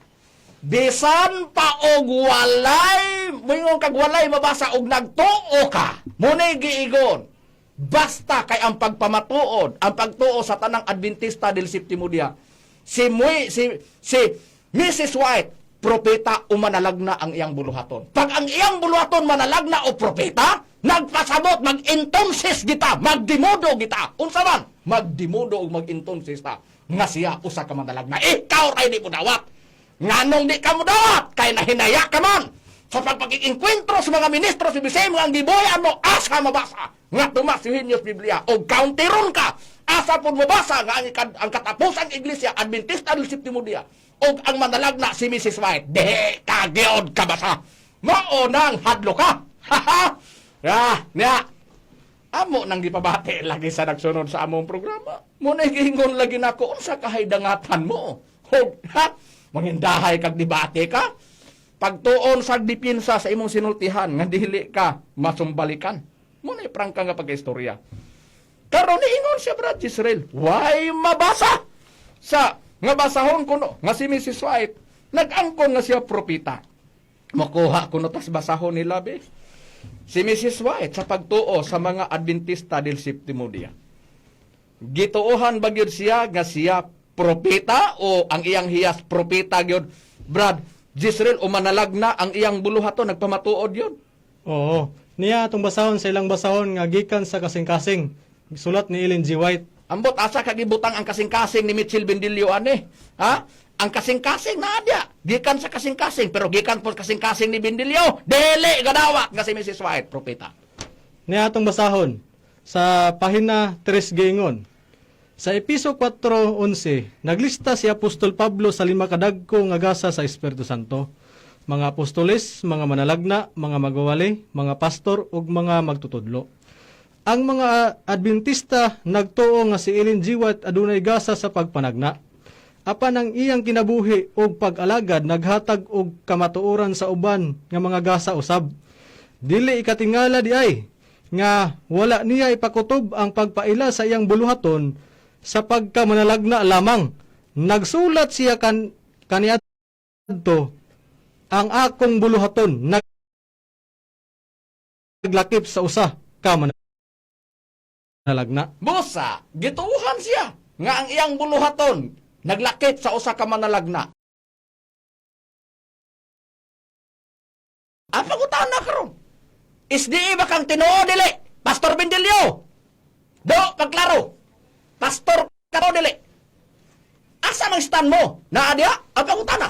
bisan pa og walay moingon kag walay mabasa og nagtuo ka, muna'y giigon, basta kay ang pagpamatuod, ang pagtuo sa tanang Adventista del Septimo Dia, si Mui, si si Mrs. White propeta o manalagna ang iyang buluhaton. Pag ang iyang buluhaton manalagna o propeta, nagpasabot mag-entonces kita, magdimodo kita. Unsa man? Magdimodo o mag-entonces ta nga siya usa ka manalagna. Ikaw ray di mo dawat. Nganong di ka mo dawat? Kay nahinaya ka man sa pagpagkikinkwentro sa mga ministro sa BCM nga ang gibuyan mo asa mabasa nga Tomas Eugenio's Biblia o counteron ka, asa pud mabasa nga ang katapusang iglesia Adventista del Septimo Dia. ug ang manalagna si Mrs. White. Dihi ka gyud kabasa. Mao nang hadlo ka. Ya, niya. Amo nang gipabati lagi sa nagsunod sa among programa. Muna giingon lagi nako unsa kahay dangatan mo. Hug, ha? Mangindahay kag debate ka. Pagtuon sa dipinsa sa imong sinultihan nga dili ka masumbalikan. Muna prangka nga pagkaistorya. Karon niingon siya Brad Israel, why mabasa? Sa nga basahon kuno nga si Mrs. White nag-angkon nga siya propita. Makuha kuno tas basahon nila be. Si Mrs. White sa pagtuo sa mga Adventista del Septimo Dia. Gituohan ba gyud siya nga siya propeta o ang iyang hiyas propeta gyud? Brad Jisreel, o manalag na ang iyang buluhaton nagpamatuod yun. Oo. Niya atong basahon sa ilang basahon nga gikan sa kasing-kasing. Sulat ni Ellen G. White. Ambot asa ka gibutang ang kasing-kasing ni Mitchell Bendillo ane? Ha? Ang kasing-kasing na adya. Gikan sa kasing-kasing pero gikan po kasing-kasing ni Bendillo. Dili gadawat nga si Mrs. White propeta. Niya atong basahon sa pahina 3 giingon. Sa Episo 4:11, naglista si Apostol Pablo sa lima kadagko nga gasa sa Espiritu Santo. Mga apostoles, mga manalagna, mga magwawali, mga pastor ug mga magtutudlo. Ang mga Adventista nagtuo nga si Ellen G. White adunay gasa sa pagpanagna. Apan ang iyang kinabuhi ug pag-alagad naghatag og kamatuoran sa uban nga mga gasa usab. Dili ikatingala di ay nga wala niya ipakutob ang pagpaila sa iyang buluhaton sa pagkamanalagna lamang. Nagsulat siya kan kaniadto ang akong buluhaton naglakip sa usa ka manalagna. Busa, gituohan siya nga ang iyang buluhaton naglakip sa usa ka manalagna. Ang pangutana karon. SDE ba kang tinuod dili? Pastor Bendilio. Do, pagklaro. Pastor ka dili. Asa mang stand mo? Naa diha? Ang pangutana.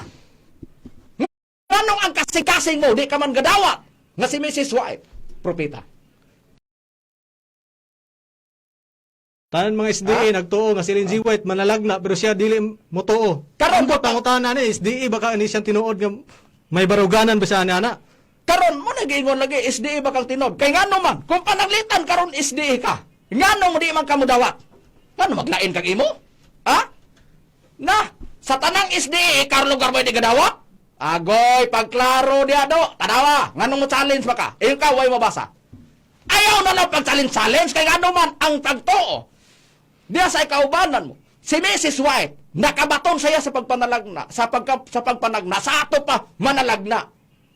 Nganong ang kasing-kasing mo di ka man gadawat nga si Mrs. White, propeta. Tanan mga SDA nagtuo nga si Ellen G. White manalagna pero siya dili motuo. Karon, Ambot pangutana ni SDA baka ni siyang tinuod nga may baruganan ba siya ani ana? Karon mo nagiingon lagi SDE ba kang tinuod? Kay ngano man kung pananglitan karon SDE ka. Ngano mo di man ka modawat? Ngano maglain kag imo? Ha? Na, sa tanang SDE Carlo Garboy di gadawat? Agoy, pagklaro diha do. Tanawa, nganong mo challenge ba ka? Ikaw way mabasa. Ayaw na lang pag-challenge-challenge kay ngano man ang pagtuo. Diya sa ikaubanan mo. Si Mrs. White, nakabaton saya sa pagpanalagna, sa pagka, sa pagpanagna, sa ato pa manalagna.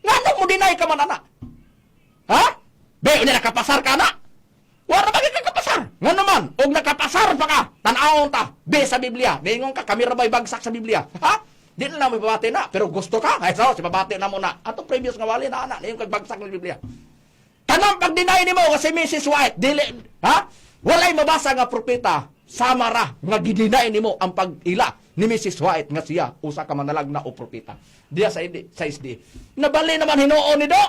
Nganong mo dinay ka man ana? Ha? Be, unya nakapasar ka na. Wala ba ka kapasar? Ngano man, og nakapasar pa ka, tan-awon ta. Be sa Biblia, niingon ka kami ra ba'y bagsak sa Biblia. Ha? Di na lang may babati na, pero gusto ka? Ay, so, si babati na mo na. Ato previous nga wali na ana, niingon kag bagsak ng Biblia. Tanang pag-deny nimo kasi Mrs. White, dili, ha? Walay mabasa nga propeta, sama ra nga gideny nimo ang pag-ila ni Mrs. White nga siya usa ka manalag na o propeta. Diya sa hindi, sa isdi. Nabali naman hinuon ni do.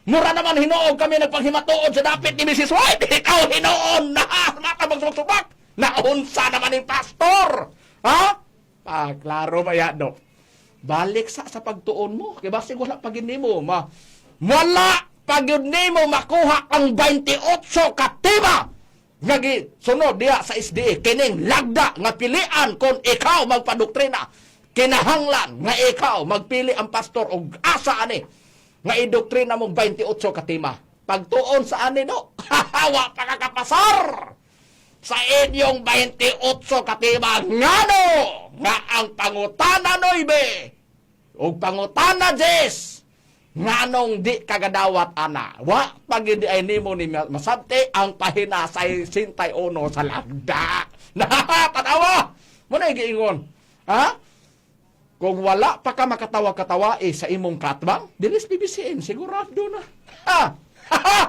Mura naman hinuon kami nagpanghimatuod sa dapit ni Mrs. White. Ikaw hinuon na mata magsubak. Naunsa naman yung pastor. Ha? Ah, klaro ba ya do? Balik sa pagtuon mo. Kay basig wala pa gid nimo ma. Wala pa gyud nimo makuha ang 28 ka tema nga sunod diha sa SDA kining lagda nga pilian kung ikaw magpadoktrina. Kinahanglan nga ikaw magpili ang pastor og asa ani nga idoktrina mong 28 ka tema. Pagtuon sa ani no, wa pa ka kapasar sa inyong 28 ka tema ngano nga ang pangutana 9 ug pangutana 10 nganong di kagadawat ana wa pagid ay nimo ni masabti ang pahina sa 61 sa lagda. Na tanawa mo na giingon, ha, kung wala pa ka makatawa-katawa eh, sa imong katbang dilis BBCN sigurado na. Ha. Ha.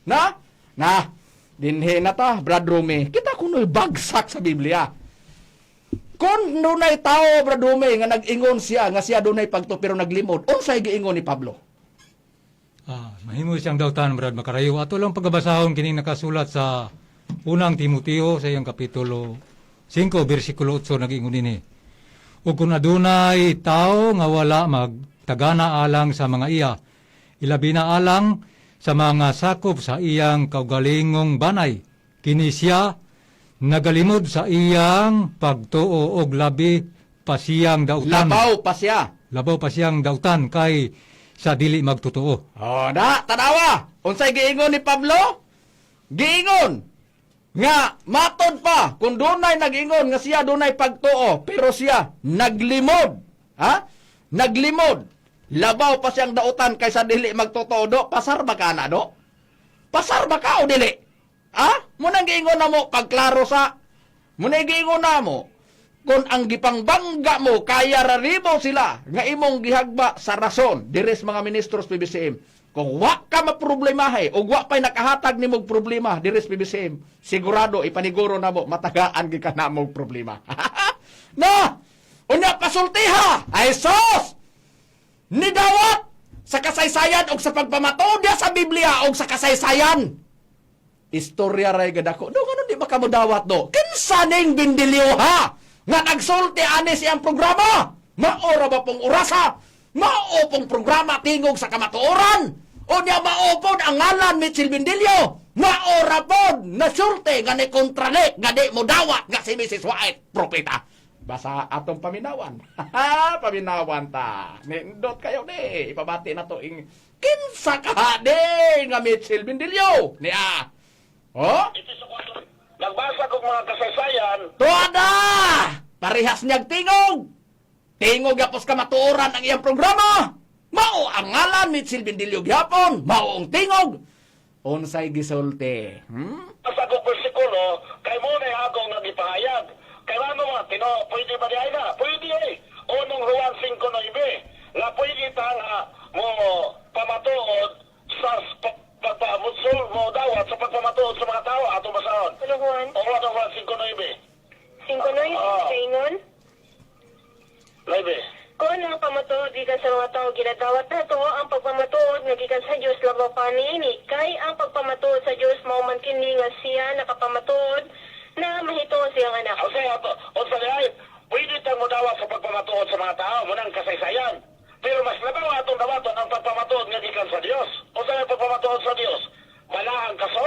Na na dinhi na ta, Brad Rumi, kita kuno'y bagsak sa Biblia. Kung dunay tao, Brad Rumi, nga nag-ingon siya nga siya dunay pagto pero naglimod, unsay giingon ni Pablo? Mahimo siyang dautan, Brad Makarayo. Ato lang pagabasahon kining nakasulat sa unang Timoteo sa iyang kapitulo 5 bersikulo 8 nag-ingon dinhi. Ug kung adunay tao nga wala magtagana alang sa mga iya, ilabi na alang sa mga sakop sa iyang kaugalingong banay, kini siya nagalimod sa iyang pagtuo og labi pa siyang dautan. Labaw pa siya. Labaw pa siyang dautan kay sa dili magtotoo. Oh, na, tanawa. Unsay giingon ni Pablo? Giingon nga matod pa kung dunay nag-ingon nga siya dunay pagtuo pero siya naglimod. Ha? Naglimod. Labaw pa siyang dautan kaysa dili magtotoo do. Pasar ba ka na do? Pasar ba ka o dili? Ha? Munang giingon na mo pagklaro sa munang giingon na mo kung ang gipangbangga mo kaya raribo sila nga imong gihagba sa rason dires mga ministros PBCM, kung wa ka maproblemahe o wa pa'y nakahatag nimog problema dires PBCM, sigurado ipaniguro na mo matagaan gid ka na mong problema na unya. Pasultiha ay sos nidawat sa kasaysayan og sa pagpamatuod niya sa Biblia og sa kasaysayan, istorya ray gadako do. Ngano di ba ka modawat do? Kinsa ning Bindilyo ha nga nagsulti ani siyang programa? Mao ra ba pong orasa? Mao pong programa Tingog sa Kamatuoran? Unya mao pod ang ngalan Mitchell Bindilyo? Mao ra pod nasulti nga ni kontralik nga di mo dawat nga si Mrs. White propeta? Basta atong paminawan. Paminawan ta. Nindot kayo ni. Ipabati na to ing kinsa ka di nga Mitchell Bindilyo. Niya. Oh? Nagbasa kog mga kasaysayan. Tuada! Parehas niyag tingog! Tingog yapos kamatuoran ang iyang programa! Mao ang ngalan Mitchell Bindilyo gyapon! Mao ang tingog! Unsay gisulti? Hmm? Sa kog bersikulo, kay mo na akong nagipahayag. Kay ano nga, tino, pwede ba di ay na? Pwede eh. Unong Juan 5.9, nga pwede ta nga mo pamatuod sa pagpamutsol mo dawat sa pagpamatuod sa mga tao ato basahon. Unong Juan? O Unong Juan 5.9. 5:9, kaingon. 9. Kung ang pamatuod gikan sa mga tao ginadawat nato, ang pagpamatuod nga gikan sa Dios labaw pa niini, kay ang pagpamatuod sa Dios mao man kini nga siya nakapamatuod na mahituo siyang anak. O siya, o sa ay, pwede tang mo dawat sa pagpamatuod sa mga tao, mo nang kasaysayan. Pero mas labaw atong dawaton ang pagpamatuod nga gikan sa Dios. O sa may pagpamatuod sa Dios, balaang kaso,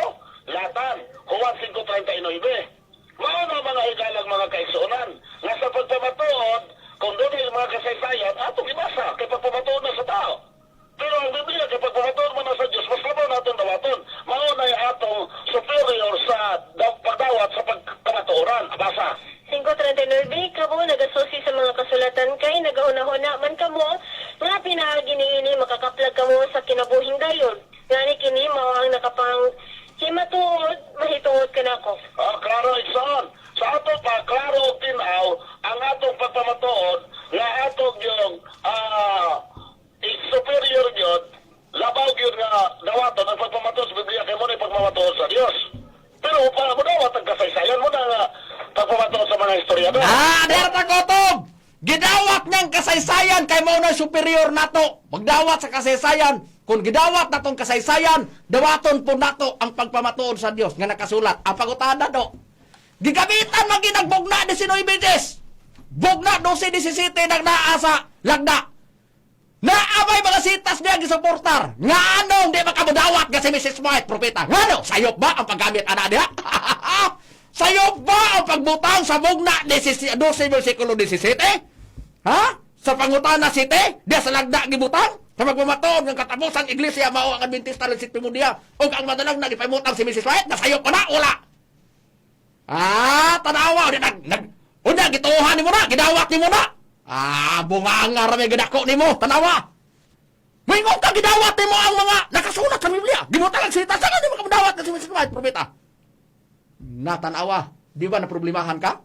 latan, Juan 5.39. Mao na mga higalang mga kaigsuonan, nga sa pagpamatuod, kung doon yung mga kasaysayan, atong ibasa, kay pagpamatuod na sa tao. Pero ang Biblia, kay pagpamatuod man na sa Diyos, mas labaw natin dawaton. Mao na yung atong superior sa pagdawat sa pagkamatuoran. Basa. 5.39, kamo nagasusi sa mga kasulatan kay nagahuna-huna man kamo nga pinaagi niini makakaplag kamo sa kinabuhing dayon. Ngani kini mao ang nakapang himatuod mahituod kanako. Oh, klaro igsoon. Sa ato pa, klaro og tinaw ang atong pagpamatuod nga atong yung superior yun, labaw yun nga dawaton ang pagpamatuod sa Biblia kay mo na pagmamatuod sa Dios. Pero para mo dawat ang kasaysayan mo na nga pagpamatuod sa mga historiador. Ah, derta kotob! Gidawat niyang kasaysayan kay mao na superior nato. Magdawat sa kasaysayan. Kung gidawat natong kasaysayan, dawaton po nato ang pagpamatuod sa Dios nga nakasulat. Ang pangutada do. Gigamitan man ginagbugna ni Sinoy Bedes. Bugna 12-17 nang naa sa lagda. Naabay mga sitas niya gisuportar. Nga anong di makamudawat nga si Mrs. White, propeta? Ngano? Sayop ba ang paggamit ana diha? Sayop ba ang pagbutang sa bugna 12 versikulo 17? Ha? Sa pangutana city? Diya sa lagda gibutang? Sa pagpamatuod ng katapusang iglesia mao ang Adventista ng Sitio Mundia o ang madalang na gipamutang si Mrs. White, nasayop pa na, wala. Ah, tanawa, unya nag nag unya gituohan nimo na, gidawat nimo na. Ah, bunganga ra may gidako nimo, tanawa. Moingon ka gidawat nimo ang mga nakasulat sa Biblia. Gibutang ang salita sa nimo ka dawat si Mrs. White, propeta? Natanawa, di ba na problemahan ka?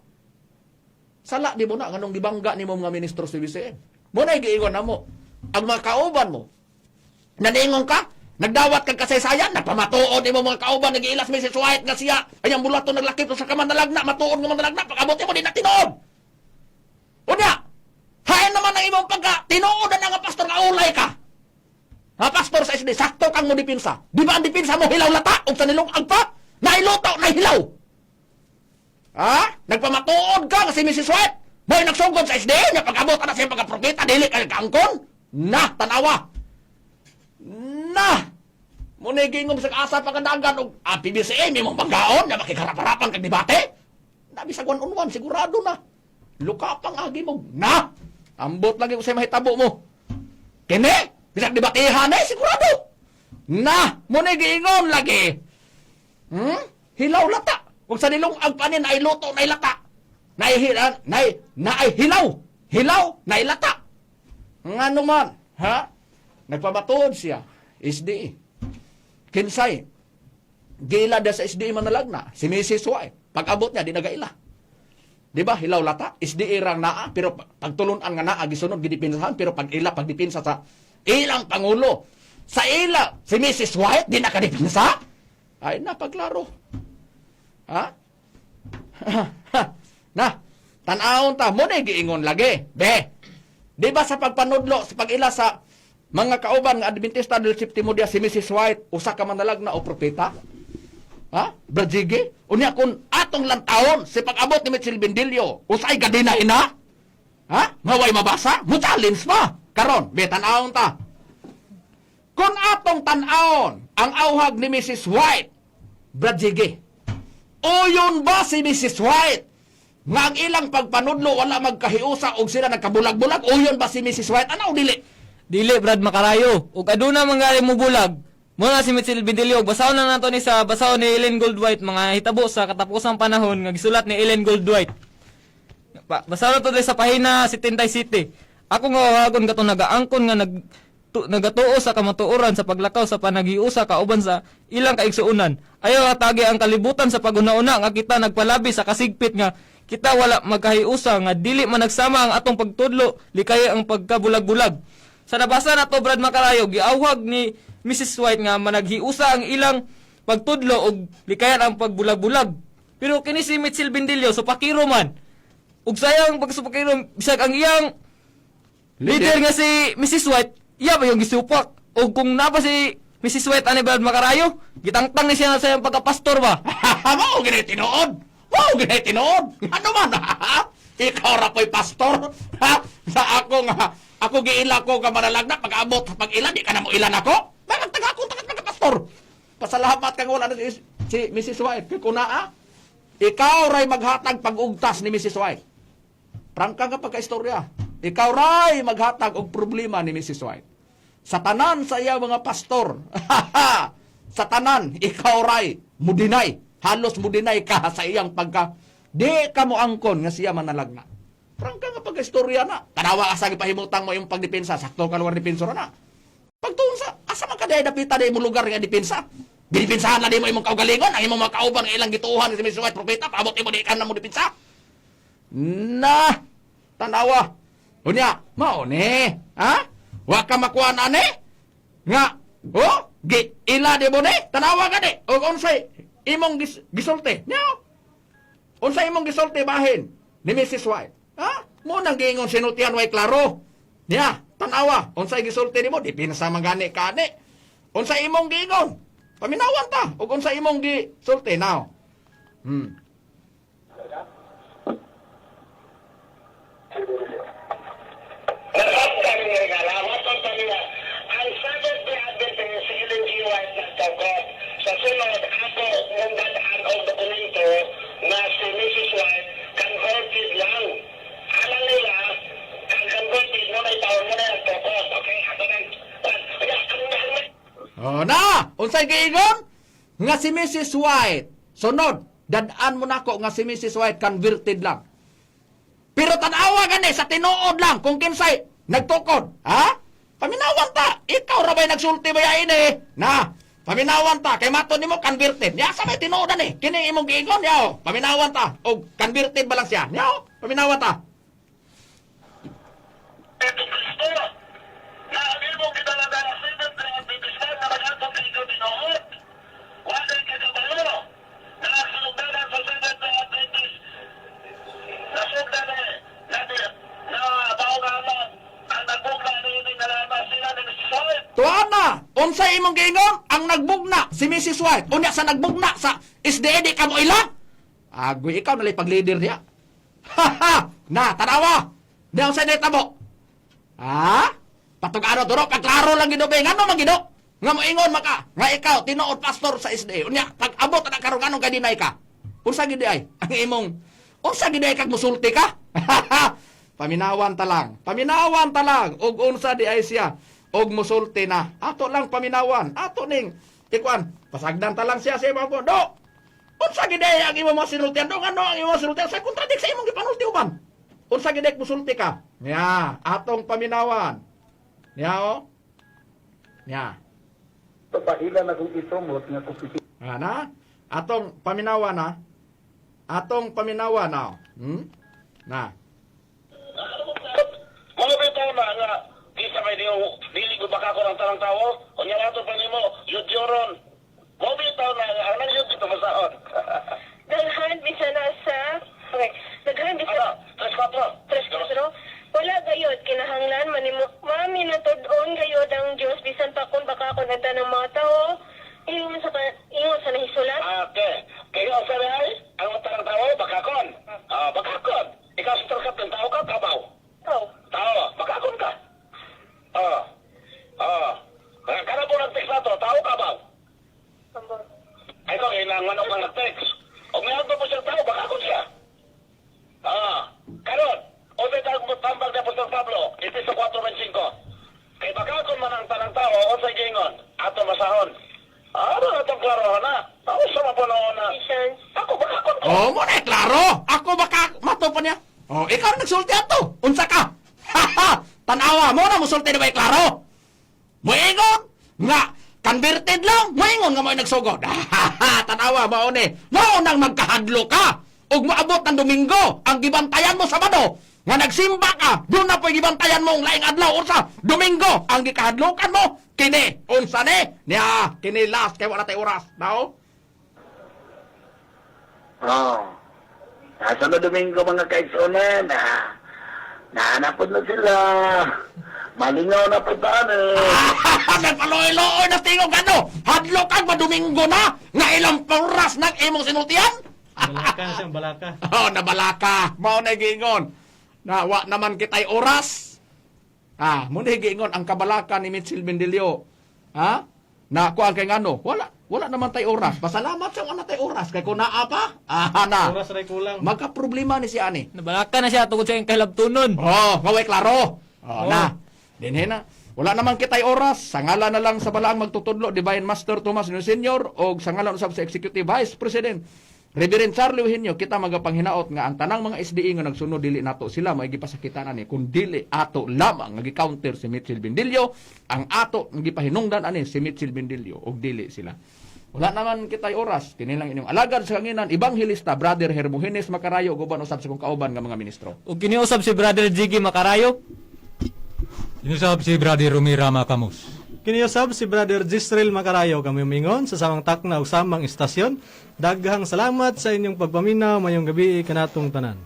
Sala di mo na nganong gibangga nimo mga ministro sa BCM. Mo na giingon na mo. Ang mga kauban mo, naningon ka, nagdawat kag kasaysayan, nagpamatuod nimo mga kauban, nagiilas Mrs. White nga siya, ay ang bulato naglakip sa kamanalagna, matuod nga manalagna, pag-abot mo di na tinuod. Unya, hain naman ang imong pagka, tinuod na nga pastor nga ulay ka. Ha, pastor sa SD, sakto kang mo dipinsa. Di ba ang dipinsa mo hilaw lata, ug sa nilungag pa, nailuto, nahilaw. Ha? Nagpamatuod ka nga si Mrs. White. May nagsugod sa SDA nga pag-abot na sa pagka-propeta dili kay kaangkon. Na tanawa. Na! Muna gingom sa asa pagkadagan og ang PBCM imong pagkaon na makikarap-harapan kag debate. Na bisag one on one sigurado na. Lukapang agi mo. Na! Ambot lagi ko sa mahitabo mo. Kini, bisag debatehan eh sigurado. Na, muna giingon lagi. Hilaw lata. Kung sa nilong ang panin ay luto na lata. Naihila, nay, naay hilaw. Hilaw, nailata. Ngano man, ha? Nagpamatuod siya. SDE. Kinsay. Gila da sa SDE manalagna. Si Mrs. White. Pag-abot niya, di nagaila. Di ba? Hilaw lata. SDE rang naa. Pero pagtulunan nga naa, gisunod, gidipinsahan. Pero pag ila, pagdipinsa sa ilang pangulo. Sa ila, si Mrs. White, di nakadipinsa? Ay, napaglaro. Ha? Na, tan-awon ta mo na giingon lagi. Be. Di ba sa pagpanudlo, sa pag-ila sa mga kauban nga Adventista del Septimo Dia si Mrs. White, usa ka manalag na o propeta? Ha? Brajige? Unya kung atong lantawon sa pag-abot ni Mitchell Bendilio, usay gadina ina? Ha? Maway mabasa? Mo challenge pa. Karon, be tan-awon ta. Kung atong tan-awon ang auhag ni Mrs. White, Brajige, uyon ba si Mrs. White? Nga ang ilang pagpanudlo wala magkahiusa og sila nagkabulag-bulag, uyon ba si Mrs. White? Ano o dili? Dili Brad Makarayo. Ug aduna man gani mo bulag. Muna si Mitchell Bindilio, basahon lang nato ni sa basahon ni Ellen Goldwhite mga hitabo sa katapusang panahon nga gisulat ni Ellen Goldwhite. Basahon nato diri sa pahina 77. Ako nga wagon kato nagaangkon nga nagatuo sa kamatuoran sa paglakaw sa panaghiusa kauban sa ilang kaigsuonan. Ayaw atagi ang kalibutan sa paghuna-una nga kita nagpalabi sa kasigpit nga kita wala magkahiusa nga dili man nagsama ang atong pagtudlo likay ang pagkabulag-bulag. Sa nabasa na to Brad Makarayo, giawhag ni Mrs. White nga managhiusa ang ilang pagtudlo og likayan ang pagbulag-bulag. Pero kini si Mitchell Bindilio supakiro man. Ug sayang pagsupakiro bisag ang iyang leader nga si Mrs. White, iya ba yung gisupak? O kung napa si Mrs. White ani Brad Makarayo, gitangtang ni siya sa iyang pagkapastor ba? Mao gini tinuod. Mao gini tinuod. Ano man? Ikaw ra po'y pastor. Ha? Sa ako nga ako giila ko nga manalagna pag-abot sa pag-ila di ka na mo ilan ako. Bakit taga akong tagat pagka-pastor? Pasalamat kang wala na si Mrs. White. Kay kunaa, ikaw ray maghatag pag-ugtas ni Mrs. White. Prangka nga pagka-istorya. Ikaw ray maghatag og problema ni Mrs. White. Sa tanan sa iya mga pastor. Sa tanan, ikaw ray mudinay. Halos mudinay ka sa iyang pagka di ka mo angkon nga siya manalagna. Prangka nga pagka-istorya na. Tanawa ka sa gipahimutang mo yung pagdepensa. Sakto ka lugar depensa na. Pagtuon sa, asa man ka dahil dapita dahil mo lugar nga depensa? Didepensahan na di mo imong kaugalingon, ang imong mga kauban nga ilang gituohan si Mrs. White propeta, paabot imo di ka na mo depensa. Na, tanawa. Unya, mao ni, ha? Wa ka makuha na ni? Nga, oh, gi ila di mo ni? Tanawa ka ni. Og unsay imong gisulti? Nya. Unsay imong gisulti bahin ni Mrs. White? Ha? Mo nang giingon sinultihan way klaro. Nya, tanawa, unsay gisulti nimo? Depensa man gani ka ni. Unsay imong giingon? Paminawan ta og unsay imong gisulti now. Nasabtan niya nga, lawatan pa niya. Ang Seventh-day Adventist, si Ellen G. White nagtawag. Sa sunod, ako nung dadaan og dokumento na si Mrs. White converted lang. Alam nila, ang converted mo na taon mo na yung tukod. Okay, ako nang... Kaya, ang Oh na, unsay giingon? Nga si Mrs. White. Sunod, dad-an mo nako nga si Mrs. White converted lang. Pero tan-awa gani sa tinuod lang kung kinsay nagtukod, ha? Paminawan ta, ikaw ra bay nagsulti ba ini? Na, paminawan ta kay mato nimo converted. Nya sa may tinuod ani? Kini imong giingon yaw. Paminawan ta og converted ba lang siya? Yaw, paminawan ta. Ito Kristo, na ang imong gitalaga na Seventh-day Adventist man na mag-atong kay ikaw tinuod. Walay kagabalo na ang sinugdanan sa Seventh-day Adventist nasugdan na na na baongaman ang nagbugna ni ini nalaman sila ni Mrs. White. Tuan na, unsay imong giingon? Ang nagbugna si Mrs. White. Unya sa nagbugna sa SDA di ka mo ila? Agoy ikaw nalay pag-leader niya. Ha ha! Na, tanawa. Di ang sa nitabo. Ha? Patugano duro pagklaro lang gid be ngano man gid nga moingon maka nga ikaw tinuod pastor sa SDA. Unya pag abot na karon nganong kay dinay ka? Unsa gid ay ang imong unsa gid ay kag musulti ka? Paminawan ta lang. Paminawan ta lang og unsa di ay siya og musulti na. Ato lang paminawan. Ato ning ikuan pasagdan ta lang siya sa imong do. Unsa gid ay ang imong mga sinultian do ngano ang imong sinultian sa kontradik sa imong gipanulti uban. Unsa gid ay musulti ka? Nya, atong paminawan. Nya oh. Nya. Papaila na kung itumot nga kung Ana, atong paminawan na. Atong paminawan na. Na. Mga bitaw na nga, di sa may niyo, dili ko baka ko ng tanang tao, o niya nato pa nimo, yudyoron. Mga bitaw na nga, anong yud dito masaon? Daghan bisan na sa okay, daghan bisan Ano, 3-4. 3-4. Wala gayod kinahanglan manimo maminatod-on gayod ang Dios bisan pa kung baka kon ang tanang mga tao ingon sa ingon sa nahisulat. Okay. Kayo ang sabi ay, ang tanang tao, bakakon. Ah, bakakon. Ikaw sa tarkat ng tao ka, kabaw. Ikaw. Tao, bakakon ka. Ah. Ah. Kana po ng text na to, tao kabaw. Ambot. Ay ko, kailangan manok ang nag-text. O ngayon pa po siya tao, bakakon siya. Ah, karon, o sa tawag mo tambag ni Apostol Pablo, Efeso 4:25. Kay bakakon man ang tanang tao, o sa gingon, ato masahon. Ano na itong klaro na? Tao sa mapunoon na. Ephesians. Ako bakakon ko. Oh, mo na klaro. Ako baka mato pa niya. Oh, ikaw ang nagsulti ato. Unsa ka? Tanawa mo na musulti na ba klaro? Moingon nga converted lang, moingon nga mo'y nagsugod. Tanawa mao ni. Mao nang magkahadlo ka. Ug moabot ang Domingo, ang gibantayan mo Sabado, nga nagsimba ka, doon na po'y gibantayan mo ang laing adlaw unsa Domingo ang gikahadlokan mo kini unsa ni niya kini last kay wala tay oras nao. Oh. Nasa na Domingo mga kaigsunan, na. Nahanapod na sila. Malingaw na po taan eh. Nagpaloy-looy na tingog ano? Hadlok ang madomingo na nga ilang oras ng imong sinultian? Balaka na siyang balaka. Oh, nabalaka. Mao na giingon. Na wa naman kitay oras. Ah, mo na giingon ang kabalaka ni Mitchell Mendilio. Ha? Na kuan kay ngano? Wala, wala naman tay oras. Pasalamat sa wala tay oras kay kun naa pa. Ah, na. Oras ray kulang. Magka problema ni si ani. Nabalaka na siya tungod sa iyang kahilabtunon. Oh, ngaway klaro. Oh, Oh. na. Dinhe na. Wala naman kitay oras. Sa ngalan na lang sa balaang magtutudlo, Divine Master Tomas Nuno Senior o sa ngalan usab sa Executive Vice President Reverend Charlie Eugenio, kita magapanghinaot nga ang tanang mga SDE nga nagsunod dili nato sila may gipasakitan ani kun dili ato lamang nga gi-counter si Mitchell Bendillo, ang ato nga gipahinungdan ani si Mitchell Bendillo og dili sila. Wala naman kitay oras. Kini lang inyong alagad sa kanginan, Evangelista Brother Hermogenes Macarayo ug uban usab sa kong kauban nga mga ministro. Ug kiniusab si Brother Jiggy Makarayo. Inusab si Brother Rumi Rama Camus. Kiniyosab si Brother Gisrel Macarayo kami mingon sa samang takna ug samang istasyon. Daghang salamat sa inyong pagpaminaw mayong gabi kanatong tanan.